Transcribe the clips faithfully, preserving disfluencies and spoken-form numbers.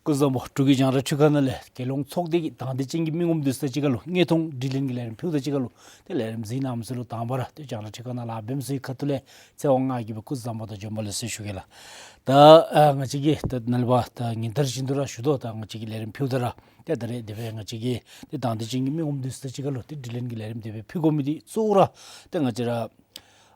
སྐུ་གཟུགས་བཟང་པོ། འབྲུག་གི་རྒྱང་བསྒྲགས་ཁྲི་ཁ་ནང་ལས་རྒྱལ་ཡོངས་ཚོགས་སྡེ་གི་དང་འདོད་ཅན་གྱི་མི་ངོམ་འདི་ཚུ་དང་གཅིག་ཁར་ལུ་དངོས་མཐོང་དྲི་ལན་གྱི་ལས་རིམ་ཕུལཝ་ད་གཅིག་ཁར་ལུ་ཏེ་ལས་རིམ་གཟིགས་གནང་མི་ཚུ་ལུ་དང་པ་ར་ཏེ་རྒྱང་བསྒྲགས་ཁྲི་ཁ་ནང་ལཱ་འབད་མི་ཚུ་གི་ཁ་ཐུག་ལས་ཚེ་དབང་ང་གིས་སྦེ་སྐུ་གཟུགས་བཟང་པོ་དང་བྱོན་པ་ལེགས་སོ་ཟེར་ཞུ་གེ་ལགས། ད་ཨ་ང་བཅས་ཀྱིས་ད་ནཱ་ལས་ཕར་ད་ཉིན་ལྟར་བཞིན་དུ་ར་ཞུ་དོ། ད་ང་བཅས་ཀྱིས་ལས་རིམ་ཕུལཝ་ད་ར་ཏེ་ད་རེས་དེ་སྦེ་ང་བཅས་ཀྱིས་ཏེ་དང་འདོད་ཅན་གྱི་མི་ངོམ་འདི་ཚུ་དང་གཅིག་ཁར་ལུ་ཏེ་དྲི་ལན་གྱི་ལས་རིམ་དེ་སྦེ་ཕུལ་དགོ་མི་འདི་གཙོ་བོ་ར་ཏེ་ང་བཅས་ར་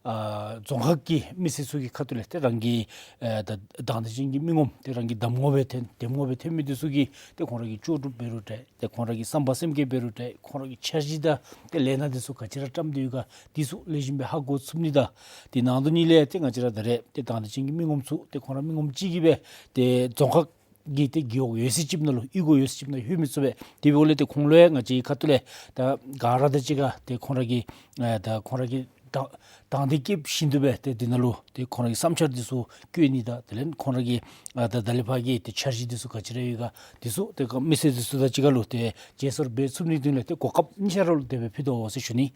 ཨ་རྫོང་ཁག་གི་མི་སེར་ཚུ་གི་ཁ་ཐུག་ལས་ཏེ་རང་གི་ཨེ་ད་དང་འདོད་ཅན་གྱི་མི་ངོམ་ཏེ་རང་གི་གདམ་ངོ་སྦེ་ཐོན་འདེམས་ངོ་སྦེ་ཐོན་མི་འདི་ཚུ་གི་ཏེ་ཁོང་ར་གི་ལྕོགས་གྲུབ་འབད་རུང་འདྲ་ཏེ་ཁོང་ར་གི་བསམ་པ་སེམས་བསྐྱེད་འབད་རུང་འདྲ་ཁོང་ར་གི་འཆར་གཞི་དང་ཏེ་ལས་སྣ་འདི་ཚུ་ག་ཅི་ར་བཀྲམ་སྟེ་ཡོད་ག་འདི་ཚུ་ལེགས་ཤོམ་སྦེ་ཧ་གོ་ཚུགས་ནི་དང་དེ་ནང་དོན་ཉིད་ལས་ཏེ་ང་བཅས་ར་ད་རེས་ཏེ་དང་འདོད་ཅན་གྱི་མི་ངོམ་ཚུ་ཏེ་ཁོང་ར་མི་ངོམ་གཅིག་གིས་སྦེ་ཏེ་རྫོང་ཁག་གི་ཏེ་རྒེད་འོག་ཡོད་ཚད་ཅིག་ནང་ལུ་གཡུས་སྒོ་ཡོད་ཚད་ཅིག་ནང་ལྷོད་མི་ཚུགས་པས། དེ་འབདཝ་ལས་ཏེ་ཁོང་ལུ་ཡང་ང་བཅས་ཁ་ཐུག་ལས་ད་ག་ར་དང་གཅིག་ཁར་ཏེ་ཁོང་ར་གི་ཨེ་ད་ཁོང་ར་གི་དང་དང་འདོད་བསྐྱེད་བཞིན་དུ་སྦེ་ཏེ་འདི་ནང་ལུ་ཏེ་ཁོང་ར་གི་བསམ་འཆར་འདི་ཚུ་བཀོད་ནི་དང་དེ་ལས་ཁོང་ར་གི་ཨ་ད་ད་ལས་ཕར་གྱི་ཏེ་འཆར་གཞི་འདི་ཚུ་ག་ཅི་ར་ཡོད་ག་འདི་ཚུ་ཏེ་མི་སེར་འདི་ཚུ་དང་གཅིག་ཁར་ལུ་ཏེ་བརྗེ་སོར་འབད་ཚུགས་ནིའི་དོན་ལས་ཏེ་གོ་སྐབས་གཉིས་ཆ་ར་ལུ་དེ་སྦེ་ཕུལ་དོ་ཟེར་ཞུ་ནི།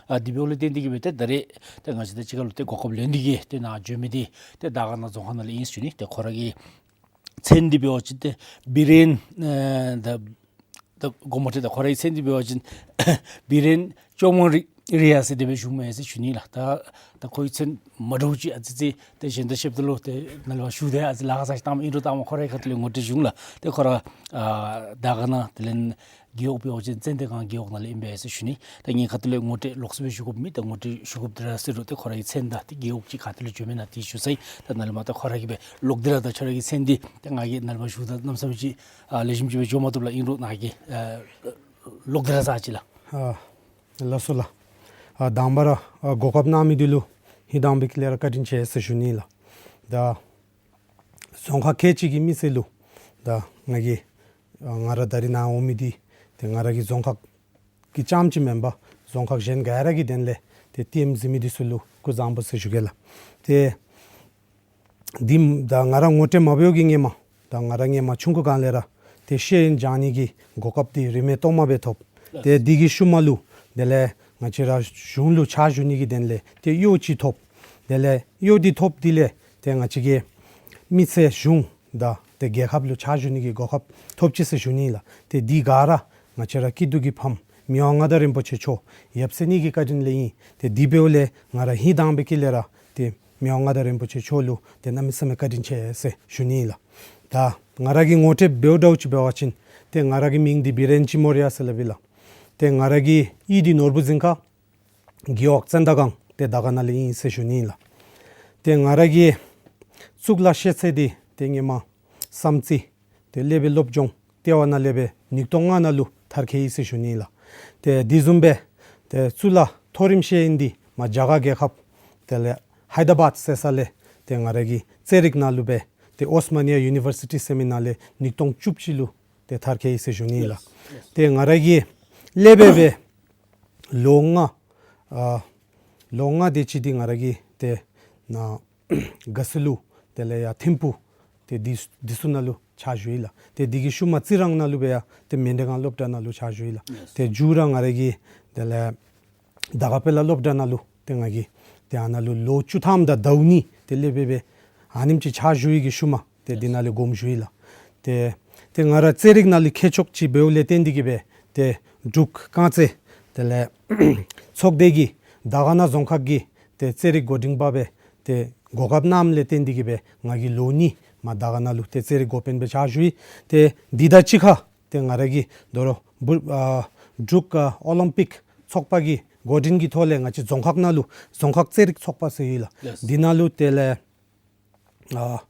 ཨ་དེ་འབདཝ་ལས་བརྟེན་ཏེ་གིས་སྦེ་ཏེ་ད་རེས་ཏེ་ང་བཅས་དང་གཅིག་ཁར་ལུ་ཏེ་གོ་སྐབས་ལེན་ཏེ་གིས་ཏེ་ནཱ་བྱོན་མི་འདི་ཏེ་དར་དཀར་ན་རྫོང་ཁག་ནང་ལས་ཨིན་ཟེར་ཞུ་ནི། ཏེ་ཁོ་ར་གི་མཚན་འདི་འབད་བ་ཅིན་ཏེ་བི་རེན་ཨེ་ད་ད་དགོངསམ་མ་ཁྲེལ། ད་ཁོ་རའི་མཚན་འདི་འབད་བ་ཅིན་བི་རེན་ཅོ་མོ་རི་རི་ཡ་ཟེར་དེ་སྦེ་ཞུཝ་མས་ཟེར་ཞུ་ནི་ལགས། ད་ད་ཁོའི་མཚན་མ་འདྲཝ་ཅིག་ཨ་ཙི་ཙི་ཏེ་གཞན་དང་ཕྱདཔ་ད་ལུ་ཏེ་ནཱ་ལས་ཕར་ཞུཝ་ད་ཨ་ཙི་ལཱ་ཁག་ས་ཅིག་བཏངམ་ཨིན་རུང་ད་མ་ཁོ་རའི་ཁ་ཐུག་ལས་ངོ་སྤྲོད་ཞུ་འོང་ལགས། ཏེ་ཁོ་ར་ཨ་དར་དཀར་ན་དེ་ལས་རྒེད་འོག་འབད་བ་ཅིན་ཙན་དན་སྒང་རྒེད་འོག་ནང་ལས་ཨིན་པས་ཟེར་ཞུ་ནི། ད་ངེའི་ཁ་ཐུག་ལས་ངོ་སྤྲོད་ལོགས་སུ་སྦེ་ཞུ་དགོཔ་མེད། ད་ངོ་སྤྲོད་ཞུ་དགོཔ་འདི་ར་ཟེར་རུང་ཏེ་ཁོ་རའི་མཚན་དང་ཏེ་རྒེད་འོག་ཅིག་ག་ཏེ་ལས་བྱོནམ་ཨིན་ན་འདི་ཞུ་ཚར་ཡི། ད་ནཱ་ལས་མར་ད་ཁོ་ར་གིས་སྦེ་ལོག་སྟེ་ར་ད་ཁྱོད་ར་གི་མཚན་འདི་ད་ང་གིས་ནཱ་ལས་མར་ཞུཝ་ད་གནམ་མེད་ས་མེད་ཅིག་ཨ་ལེགས་ཤོམ་ཅིག་སྦེ་འགྱོ་མ་བཏུབ་ལགས། ཨིན་རུང་ནཱ་གིས་ཨ་ལོག་སྟེ་ར་ཟེར་ཅི་ལགས། ཨ་ལགས་སོ་ལགས། ཨ་དང་པ་ར་ཨ་གོ་སྐབས་གནང་མི་འདི་ལུ་ཧིང་དྭངས་པའི་དཀྱིལ་ལས་ར་བཀའ་དྲིན་ཆེ་ཟེར་ཞུ་ནི་ལགས། ད་རྫོང་ཁག་ཁལ་གཅིག་གི་མི་སེར་ལུ་ད་ང་གིས་ཨ་ང་ར་ད་རིས་ནཱ་འོང་མི་འདི་ཏེ་ང་ར་གི་རྫོང་ཁག་གི་རྐྱངམ་ཅིག་མེན་པར་རྫོང་ཁག་གཞན་ག་ར་གི་དོན་ལས་ཏེ་ལྟདམོ་གཟིགས་མི་འདི་ཚུ་ལུ་སྐུ་གཟུགས་བཟང་པོ་ཟེར་ཞུ་གེ་ལགས། ཏེ་འདི་ད་ང་ར་ངོ་སྤྲོད་མ་འབདཝ་གི་སྔོན་མ་ད་ང་ར་སྔོན་མ་ཆུང་ཀུ་སྒང་ལས་ར་ཏེ་ཤེས་ཡོན་སྦྱང་ནི་གི་གོ་སྐབས་འདི་རིན་མེད་སྟོངམ་སྦེ་ཐོབ། ཏེ་འདི་གི་ཤུལ་མ་ལུ་དེ་ལས་ང་བཅས་ར་གཞུང་ལུ་ཕྱག་ཞུ་ནི་གི་དོན་ལས་ཏེ་གཡོག་ཅིག་ཐོབ། དེ་ལས་གཡོག་འདི་ཐོབ་འདི་ལས་ཏེ་ང་བཅས་ཀྱིས་མི་ཚེ་གཞུང་དང་ཏེ་རྒྱལ་ཁབ་ལུ་ཕྱག་ཞུ་ནི་གི་གོ་སྐབས་ཐོབ་ཅི་ཟེར་ཞུ་ནི་ལགས། ཏེ་འདི་ག་ར་ང་བཅས་ར་སྐྱིད་སྡུག་གི་ཕམ་མི་དབང་མངའ་བདག་རིན་པོ་ཆེ་མཆོག་ཡབ་སྲས་གཉིས་ཀྱི་བཀའ་དྲིན་ལས་ཨིན། ཏེ་འདི་འབདཝ་ལས་ང་ར་ཧིང་དྭངས་པའི་དཀྱིལ་ལས་ར་ཏེ་མི་དབང་མངའ་བདག་རིན་པོ་ཆེ་མཆོག་ལུ་ཏེ་གནམ་མེད་ས་མེད་བཀའ་དྲིན་ཆེ་ཟེར་ཞུ་ནི་ལགས། ད་ང་ར་གི་ངོ་སྤྲོད་འབདཝ་འདྲཝ་ཅིག་འབད་བ་ཅིན་ཏེ་ང་ར་གི་མིང་འདི་བི་རེན་ཅོ་མོ་རི་ཡ་ཟེར་སླབ་ཨིན་ལགས། ཏེ་ང་ར་གི་གཡུས་འདི་ནོར་བུ་རྫིང་ཁ་རྒེད་འོག་ཙན་དན་སྒང་ཏེ་དར་དཀར་ན་ལས་ཨིན་ཟེར་ཞུ་ནི་ལགས། ཏེ་ང་ར་གི་གཙུག་ལག་ཤེས་ཚད་འདི་ཏེ་སྔོན་མ་བསམ་རྩེ་ཏེ་སློབ་དཔོན་སློབ་སྦྱོང་ལྟེ་བ་ནང་ལས་སྦེ་ཉིས་སྟོང་ལྔ་ནང་ལུ་མཐར་འཁྱོལ་ཡི་ཟེར་ཞུ་ནི་ལགས། ཏེ་འདི་བཟུམ་སྦེ་ཏེ་གཙུག་ལག་མཐོ་རིམ་ཤེས་ཡོན་འདི་མར་རྒྱ་གར་རྒྱལ་ཁབ་དེ་ལས་ཧའི་ད་བཱད་ཟེར་ས་ལས་ཏེ་ང་ར་གི་རྩེད་རིགས་ནང་ལུ་སྦེ་ཏེ་ཨོསི་མ་ནི་ཡ་ཡུ་ནི་ཝར་སི་ཊི་ཟེར་མི་ནང་ལས་ཉིས་སྟོང་བཅུ་གཅིག་ལུ་ཏེ་མཐར་འཁྱོལ་ཡི་ཟེར་ཞུ་ནི་ལགས། ཡེས་ཡེས། ཏེ་ང་ར་གིས་སློབ་དཔོན་སྦེ་ལོ་ལྔ་ཨ་ལོ་ལྔ་དེ་ཅིག་འདི་ང་ར་གིས་ཏེ་ནཱ་དགའ་སེ་ལུ་དེ་ལས་ཡར་ཐིམ་ཕུ་ཏེ་འདི་འདི་ཚུ་ནང་ལུ་ཕྱག་ཞུ་ཡི་ལགས། ཏེ་འདི་གི་ཤུལ་མ་རྩི་རང་ནང་ལུ་སྦེ་ཡར་ཏེ་མཎྜལ་སྒང་སློབ་གྲྭ་ནང་ལུ་ཕྱག་ཞུ་ཡི་ལགས། ཡེས། ཏེ་མཇུག་ར་ང་ར་གིས་དེ་ལས་དར་དཀར་དཔལ་ལ་སློབ་གྲྭ་ནང་ལུ་ཏེ་ང་གིས་ཏེ་ཨ་ནཱ་ལུ་ལོ་བཅུ་ཐམ་དང་ཟླཝ་གཉིས་ཏེ་སློབ་དཔོན་སྦེ་ཨ་ནེམ་ཅིག་ཕྱག་ཞུ་ཡི་གི་ཤུལ་མ་ཏེ་འདི་ནང་ལས་དགོངསམ་ཞུ་ཡི་ལགས། ཏེ་ཏེ་ང་ར་རྩེད་རིགས་ནང་ལུ་མཁས་མཆོག་ཅིག་འབདཝ་ལས་བརྟེན་ཏེ་གིས་སྦེ་ཏེ་འབྲུག་རྐང་རྩེད་དེ་ལས་ཚོགས་སྡེ་གིས་དར་དཀར་ན་རྫོང་ཁག་གི་ཏེ་རྩེད་རིགས་འགོ་འདྲེན་པ་སྦེ་ཏེ་གོ་སྐབས་གནངམ་ལས་བརྟེན་ཏེ་གིས་སྦེ་ང་གིས་ལོ་གཉིས་མར་དར་དཀར་ན་ལུ་ཏེ་རྩེད་རིགས་འགོ་དཔོན་སྦེ་ཕྱག་ཞུ་ཡི། ཏེ་འདི་དང་གཅིག་ཁར་ཏེ་ང་ར་གིས་དོ་རུང་འབྲུག་ཨ་འབྲུག་ཨ་ཨོ་ལིམ་པིག་ཚོགས་པ་གི་འགོ་འདྲེན་གྱི་ཐོག་ལས་ང་བཅས་རྫོང་ཁག་ནང་ལུ་རྫོང་ཁག་རྩེད་རིགས་ཚོགས་པ་ཟེར་ཡོད་ལགས། ཡེས། འདི་ནང་ལུ་དེ་ལས་ཨ་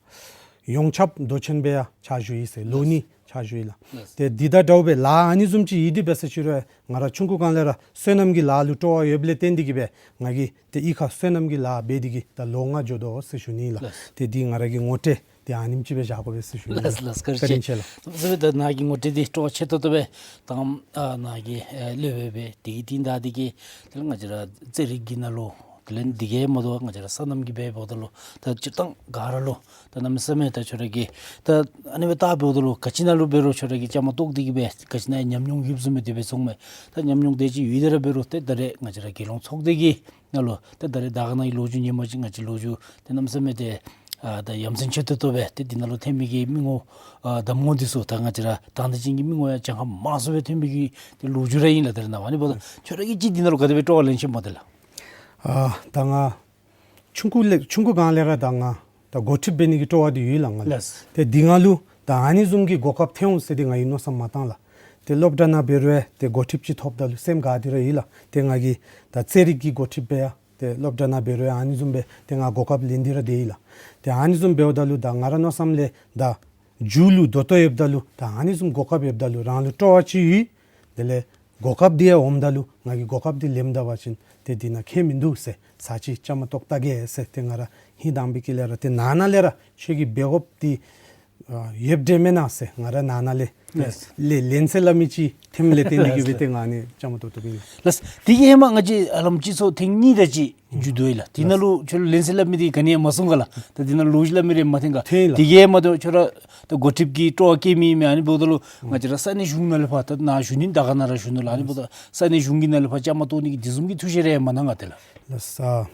ཡོངས་ཁྱབ་མདོ་ཆེན་སྦེ་ཡང་ཕྱག་ཞུ་ཡི་ཟེར་ལོ་གཉིས་ཕྱག་ཞུ་ཡི་ལགས། ལགས། ཏེ་འདི་དང་འདྲཝ་སྦེ་ལཱ་ཨ་ནི་བཟུམ་ཅིག་ཡོད་དེ་འབད་ས་ཅིག་རུང་ང་ར་ཆུང་ཀུ་སྒང་ལས་ར་སོ་ནམ་གྱི་ལཱ་ལུ་སྤྲོ་བ་ཡོདཔ་ལས་བརྟེན་ཏེ་གིས་སྦེ་ང་གིས་ཏེ་གཡུས་ཁར་སོ་ནམ་གྱི་ལཱ་འབད་དེ་གིས་ད་ལོ་ལྔ་འགྱོ་དོ་ཟེར་ཞུ་ནི་ལགས། ལགས། ཏེ་འདི་ང་ར་གི་ངོ་སྤྲོད་འདི་ཨ་ནེམ་ཅིག་སྦེ་བཞག་དགོ་པས་ཟེར་ཞུ་ནི་ལགས། ལགས་ལགས། བཀའ་དྲིན་ཆེ་ལགས། བཀའ་དྲིན་ཆེ་ལགས། ད་ནཱ་གི་ངོ་སྤྲོད་འདི་སྤྲོ་བ་ཆེ་ཏོག་ཏོ་སྦེ་དང་ཨ་ནཱ་གི་ཨེ་སློབ་དཔོན་སྦེ་དེ་གི་རྟིང་བདའ་སྟེ་གིས་དེ་ལས་ང་བཅས་ར་རྩེད་རིགས་ཀྱི་ནང་ལུ་དེ་ལས་འདི་གིས་མ་དོ་ང་བཅས་ར་སོ་ནམ་གྱི་སྦེ་འབདཝ་ད་ལུ་ད་སྤྱིར་བཏང་ག་ར་ལུ་ད་གནམ་མེད་ས་མེད་ད་ཁྱོད་ར་གིས་ད་ཨ་ནི་སྦེ་བལྟ་འབདཝ་ད་ལུ་ག་ཅི་ནང་ལུ་འབད་རུང་ཁྱོད་ར་གིས་བཅའ་མར་གཏོགས་ཏེ་གིས་སྦེ་ག་ཅི་ནང་ཡང་ཉམས་མྱོང་ཡོདཔ་བཟུམ་སྦེ་དེ་སྦེ་སོང་མས། ད་ཉམས་མྱོང་དེ་ཅིག་ཡོད་དེ་ར་འབད་རུང་ཏེ་ད་རེས་ང་བཅས་ར་རྒྱལ་ཡོངས་ཚོགས་སྡེ་གི་ནང་ལུ་ཏེ་ད་རེས་དར་དཀར་ནང་གི་ལོ་རྒྱུས་ཉན་པ་ཅིན་ང་བཅས་ལོ་རྒྱུས་ཏེ་གནམ་མེད་ས་མེད་ཏེ་ ཨ་ད་ཡ་མཚན་ཆེ་ཏོག་ཏོ་སྦེ་ཏེ་འདི་ནང་ལུ་ཐོན་མི་གི་མི་ངོ་ཨ་གདམ་ངོ་འདི་ཚུ་ད་ང་བཅས་ར་དང་འདོད་ཅན་གྱི་མི་ངོ་ཡང་གྱངས་ཁ་མང་སུ་སྦེ་ཐོན་མི་གི་ཏེ་ལོ་རྒྱུས་ར་ཨིན་ལགས། ད་རེས་ནངས་པ་ཨ་ནི་འབདཝ་ད་ཁྱོད་ར་གིས་ཅིག་འདི་ནང་ལུ་ག་དེ་སྦེ་སྤྲོ་བ་ལེན་ཅི་སྨོ་དེ་ལགས། ཨ་ད་ང་ཆུང་ཀུ་ལས་ཆུང་ཀུ་སྒང་ལས་ར་ད་ང་ད་འགོ་ཁྲིདཔ་འབད་ནི་གི་སྤྲོ་བ་འདི་ཡོད་ལགས་ང་ལུ། ལགས། ཏེ་འདི་ནང་ལུ་ད་ཨ་ནི་བཟུམ་གྱི་གོ་སྐབས་ཐོན་འོང་ཟེར་ཏེ་ང་གིས་མནོ་བསམ་མ་བཏང་ལགས། ཏེ་སློབ་གྲྭ་ནང་འབད་རུང་ཡང་ཏེ་འགོ་ཁྲིདཔ་ཅིག་ཐོབ་ད་ལུ་སེམས་དགའ་སྟེ་ར་ཡོད་ལགས། ཏེ་ང་གིས་ད་རྩེད་རིགས་ཀྱི་འགོ་ཁྲིདཔ་སྦེ་ཡང་ཏེ་སློབ་གྲྭ་ནང་འབད་རུང་ཡང་ཨ་ནི་བཟུམ་སྦེ་ཏེ་ང་གོ་སྐབས་ལེན་ཏེ་ར་སྡོད་ཡི་ལགས། ཏེ་ཨ་ནི་བཟུམ་འབདཝ་ད་ལུ་ད་ང་ར་མནོ་བསམ་ལས་ད་མཇུག་ལུ་ད་ལྟོ་ཡོདཔ་ད་ལུ་ད་ཨ་ནི་བཟུམ་གོ་སྐབས་ཡོདཔ་ད་ལུ་རང་ལུ་སྤྲོ་བ་ཅིག་ཡོད། དེ་ལས་གོ་སྐབས་འདི་ཡང་འོངམ་ད་ལུ་ང་གིས་གོ་སྐབས་འདི་ལེནམ་ད་པ་ཅིན་ཏེ་འདི་ནང་ཁྱད་མིན་འདུག་ཟེར་ཚར་གཅིག་བཅའ་མར་གཏོགས་ལྟ་གེ་ཟེར་ཏེ་ང་ར་ཧིང་དྭངས་པའི་དཀྱིལ་ལས་ར་ཏེ་ནང་ན་ལས་ར་ཁྱོད་ཀྱིས་འབད་དགོཔ་འདི་ཨ་ཡོདཔ་འདྲས་མེན་ན་ཟེར་ང་ར་ནང་ན་ལས་ལགས། ལེན་ལེན་ཟེར་སླབ་མི་ཅིག་ཐོནམ་ལས་བརྟེན་ཏེ་གིས་སྦེ་ཏེ་ང་ནི་བཅའ་མར་གཏོགས་གཏོགསཔ་ཨིན། ལགས། དེ་གི་ཧེ་མ་ང་བཅས་ཧ་ལམ་སྤྱི་ཚོགས་ཐེངས་གཉིས་དེ་ཅིག་མཇུག་བསྡུ་ཡི་ལགས། དེ་ནང་ལུ་ཁྱོད་ལུ་ལེན་ཟེར་སླབ་མི་འདི་ག་ནི་ཡང་མ་གསུངས་ག་ལགས། ད་དེ་ནང་ལུ་ལོ་རྒྱུས་སླབ་མི་རེ་མ་ཐོན་ག། ཐོན་ལགས། དེ་གི་ཧེ་མ་ད་ཁྱོད་ར་ད་འགོ་ཁྲིདཔ་གི་སྤྲོ་བ་བསྐྱེད་མི་མས། ཨ་ནི་འབདཝ་ད་ལུ་ང་བཅས་ར་ས་གནས་གཞུང་ནང་ལས་ཕར་ད་ནཱ་ཞུ་ནི་ད་ག་ནང་ར་ཞུ་ནུག་ལགས། ཨ་ནི་འབདཝ་ད་ས་གནས་གཞུང་གི་ནང་ལས་ཕར་བཅའ་མར་གཏོགས་ནི་གི་དེ་བཟུམ་གྱི་ཐུགས་བཞེད་རེ་མ་གནང་ག་དེ་ལགས། ལགས་སོ།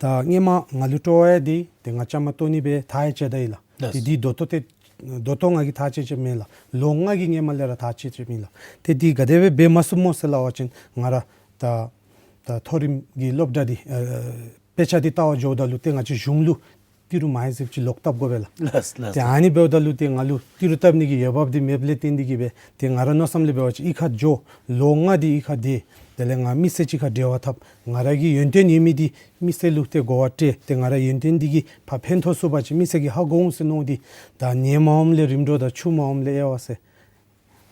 ད་སྔོན་མ་ང་ལུ་སྤྲོ་བ་ཡོད་འདི་ཏེ་ང་བཅའ་མར་གཏོགས་ནི་སྦེ་ཐག་ཡང་བཅད་ད་ཡི་ལགས། ལགས། ཏེ་འདི་ད་ལྟོ་ཏེ་ད་ལྟོ་ང་གིས་ཐག་བཅད་བཅདཔ་མེན་ལགས། ལོ་ལྔ་གི་སྔོན་མ་ལས་ར་ཐག་བཅད་བཅདཔ་ཨིན་ལགས། ཏེ་འདི་ག་དེ་སྦེ་འབད་མ་ཚུགསཔ་སྨོ་ཟེར་སླབ་པ་ཅིན་ང་ར་ད་ད་མཐོ་རིམ་གྱི་སློབ་གྲྭ་འདི་ཨ་དཔེ་ཆ་འདི་ལྟ་བར་འགྱོཝ་ད་ལུ་ཏེ་ང་བཅས་གཞུང་ལུ་ཏི་རུ་མང་ཟེརཝ་ཅིག་ལོག་བཏབ་དགོ་པས་ལགས། ལགས་ལགས། ཏེ་ཨ་ནི་འབདཝ་ད་ལུ་ཏེ་ང་ལུ་ཏི་རུ་བཏབ་ནི་གི་འོས་འབབ་འདི་མེདཔ་ལས་བརྟེན་ཏེ་གིས་སྦེ་ཏེ་ང་ར་མནོ་བསམ་ལས་འབད་བ་ཅིན་གཡུས་ཁར་འགྱོ། ལོ་ལྔ་འདི་གཡུས་ཁར་སྡོད། དེ་ལས་ང་མི་སེར་ཅིག་ཁར་འབྲེལ་བ་འཐབ། ང་ར་གི་ཡོན་ཏན་ཡོད་མི་འདི་མི་སེར་ལུ་ཏེ་གོ་བ་སྤྲོད། ཏེ་ང་ར་ཡོན་ཏན་འདི་གིས་ཕར་ཕན་ཐོགས་ཚུགས་པ་ཅིན་མི་སེར་གྱིས་ཧ་གོ་འོང་ཟེར་མནོ་སྟེ། ད་ནས་མ་འོངམ་ལས་རིམ་གྲོ་དང་ཆུ་མ་འོངམ་ལས་དབྱེ་བ་ཟེར།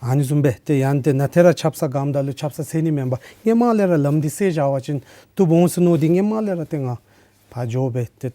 ཨ་ནི་བཟུམ་སྦེ་ཏེ་ཡང་ཏེ་ནཱ་ཏེ་ར་ཆབ་གསང་སྒང་ད་ལུ་ཆབ་གསང་ཟེར་ནི་མེན་པར་སྔོན་མ་ལས་ར་ལམ་འདི་བསལ་བཞག་པ་ཅིན་བཏུབ་འོང་ཟེར་མནོ་སྟེ་སྔོན་མ་ལས་ར་ཏེ་ང་ཕར་འགྱོ་སྦེ་ཏེ་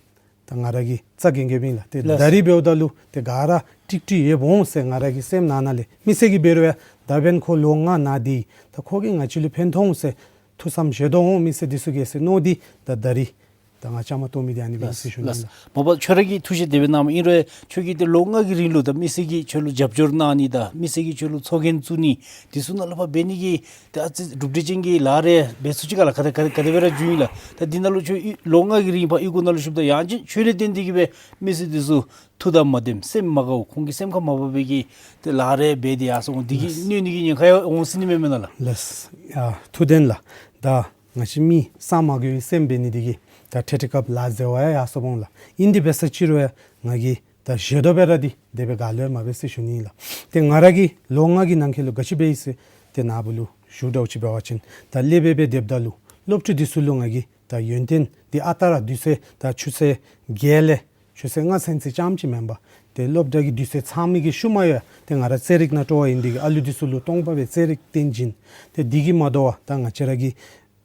ད་ང་ར་གིས་རྩ་འགེངས་འགེངསམ་ཨིན་ལགས། ཏེ་ལགས། ད་རིས་འབདཝ་ད་ལུ་ཏེ་ག་ར་ཀྲིག་ཀྲི་ཡོདཔ་འོང་ཟེར་ང་ར་གི་སེམས་ནང་ན་ལས་མི་སེར་གྱིས་འབད་རུང་ཡང་ད་འབདན་ཁོ་ལོ་ལྔ་ནཱ་སྡོད་ཡི། ད་ཁོ་གིས་ང་བཅས་ལུ་ཕན་ཐོགས་འོང་ཟེར་ཐུགས་བསམ་བཞེས་དོ་འོང་མི་སེར་འདི་ཚུ་གིས་ཟེར་མནོ་སྟེ་ད་ད་རིས་ད་ང་བཅའ་མར་གཏོགས་མི་འདི་ཨ་ནི་སྦེ་ཨིན་ཟེར་ཞུ་ནི་ལགས། ལགས། མ་པ་ཁྱོད་ར་གིས་ཐུགས་བཞེད་དེ་སྦེ་གནངམ་ཨིན་རུང་ཁྱོད་ཀྱིས་ཏེ་ལོ་ལྔ་གི་རིང་ལུ་ད་མི་སེར་གྱིས་ཁྱོད་ལུ་རྒྱབ་སྐྱོར་གནང་ནི་དང་མི་སེར་གྱིས་ཁྱོད་ལུ་ཚོགས་རྒྱན་བཙུགས་ནི་འདི་ཚུ་ནང་ལུ་ཕར་འབད་ནི་གི་ཏེ་ཨ་ཙི་གྲུབ་འབྲས་ཅན་གྱི་ལཱ་རེ་འབད་ཚུགས་ཅི་ག་ལགས། ག་དེ་ག་དེ་ག་དེ་སྦེ་ར་འགྱོ་ཡི་ལགས། ད་འདི་ནང་ལུ་ཁྱོད་ལོ་ལྔ་གི་རིང་ཕར་གཡུས་སྒོ་ནང་ལུ་བཞུགསཔ་ད་ཡང་ཅིན་ཁྱོད་ལས་བརྟེན་ཏེ་གིས་སྦེ་མི་སེར་འདི་ཚུ་ཐུགས་དང་མ་ལྡནམ་སེམས་མ་དགའཝ་ཁོང་གི་སེམས་ཁར་མ་བབ་པའི་གི་ཏེ་ལཱ་རེ་འབད་དེ་ཡར་སོང་འདི་གིས་ལགས། གནོད་ནི་གི་ཉེན་ཁ་ཡང་འོང་སྲིད་ནི་མས་མེན་ན་ལགས། ལགས། ཨ་ཐུགས་བདེན་ལགས། ད་ང་བཅས་མི་ས་མ་གོ་བའི་སེམས་འབད་ནི་འདི་གིས་ད་ཁྲེ་ཁྲེ་སྐབས་ལཱ་འཛོལ་བ་ཡང་ཡར་སོངམ་འོང་ལགས། ཨིན་ཏེ་འབད་ས་ཅིག་རུང་ཡང་ང་གིས་ད་བཞེས་དོ་སྦེ་ར་འདི་དེ་སྦེ་ག་ལུ་ཡང་མ་འབད་ཟེར་ཞུ་ནི་ཨིན་ལགས། ཏེ་ང་ར་གིས་ལོ་ལྔ་གི་ནང་འཁོད་ལུ་ག་ཅི་འབད་ཡི་ཟེར་ཏེ་ནཱ་བུ་ལུ་ཞུ་དགོཔ་ཅིག་འབད་བ་ཅིན་ད་སློབ་དཔོན་སྦེ་སྡོདཔ་ད་ལུ་སློབ་ཕྲུག་འདི་ཚུ་ལུ་ང་གིས་ད་ཡོན་ཏན་འདི་ཨ་རྟག་ར་དུས་ཚོད་ད་ཆུ་ཚོད་བརྒྱད་ལས་ཆུ་ཚོད་ལྔ་ཚུན་ཚོད་ཙམ་ཅིག་མེན་པར་ཏེ་སློབ་གྲྭ་གི་དུས་ཚོད་ཚང་མི་གི་ཤུལ་མ་ཡང་ཏེ་ང་ར་རྩེད་རིགས་ནང་སྤྲོ་བ་ཡོད་ནི་འདི་གིས་ཨ་ལུ་འདི་ཚུ་ལུ་སྟོང་པ་སྦེ་རྩེད་རིགས་སྟོན་བྱིན། ཏེ་འདི་གིས་མ་དོ་བར་ད་ང་བཅས་ར་གི་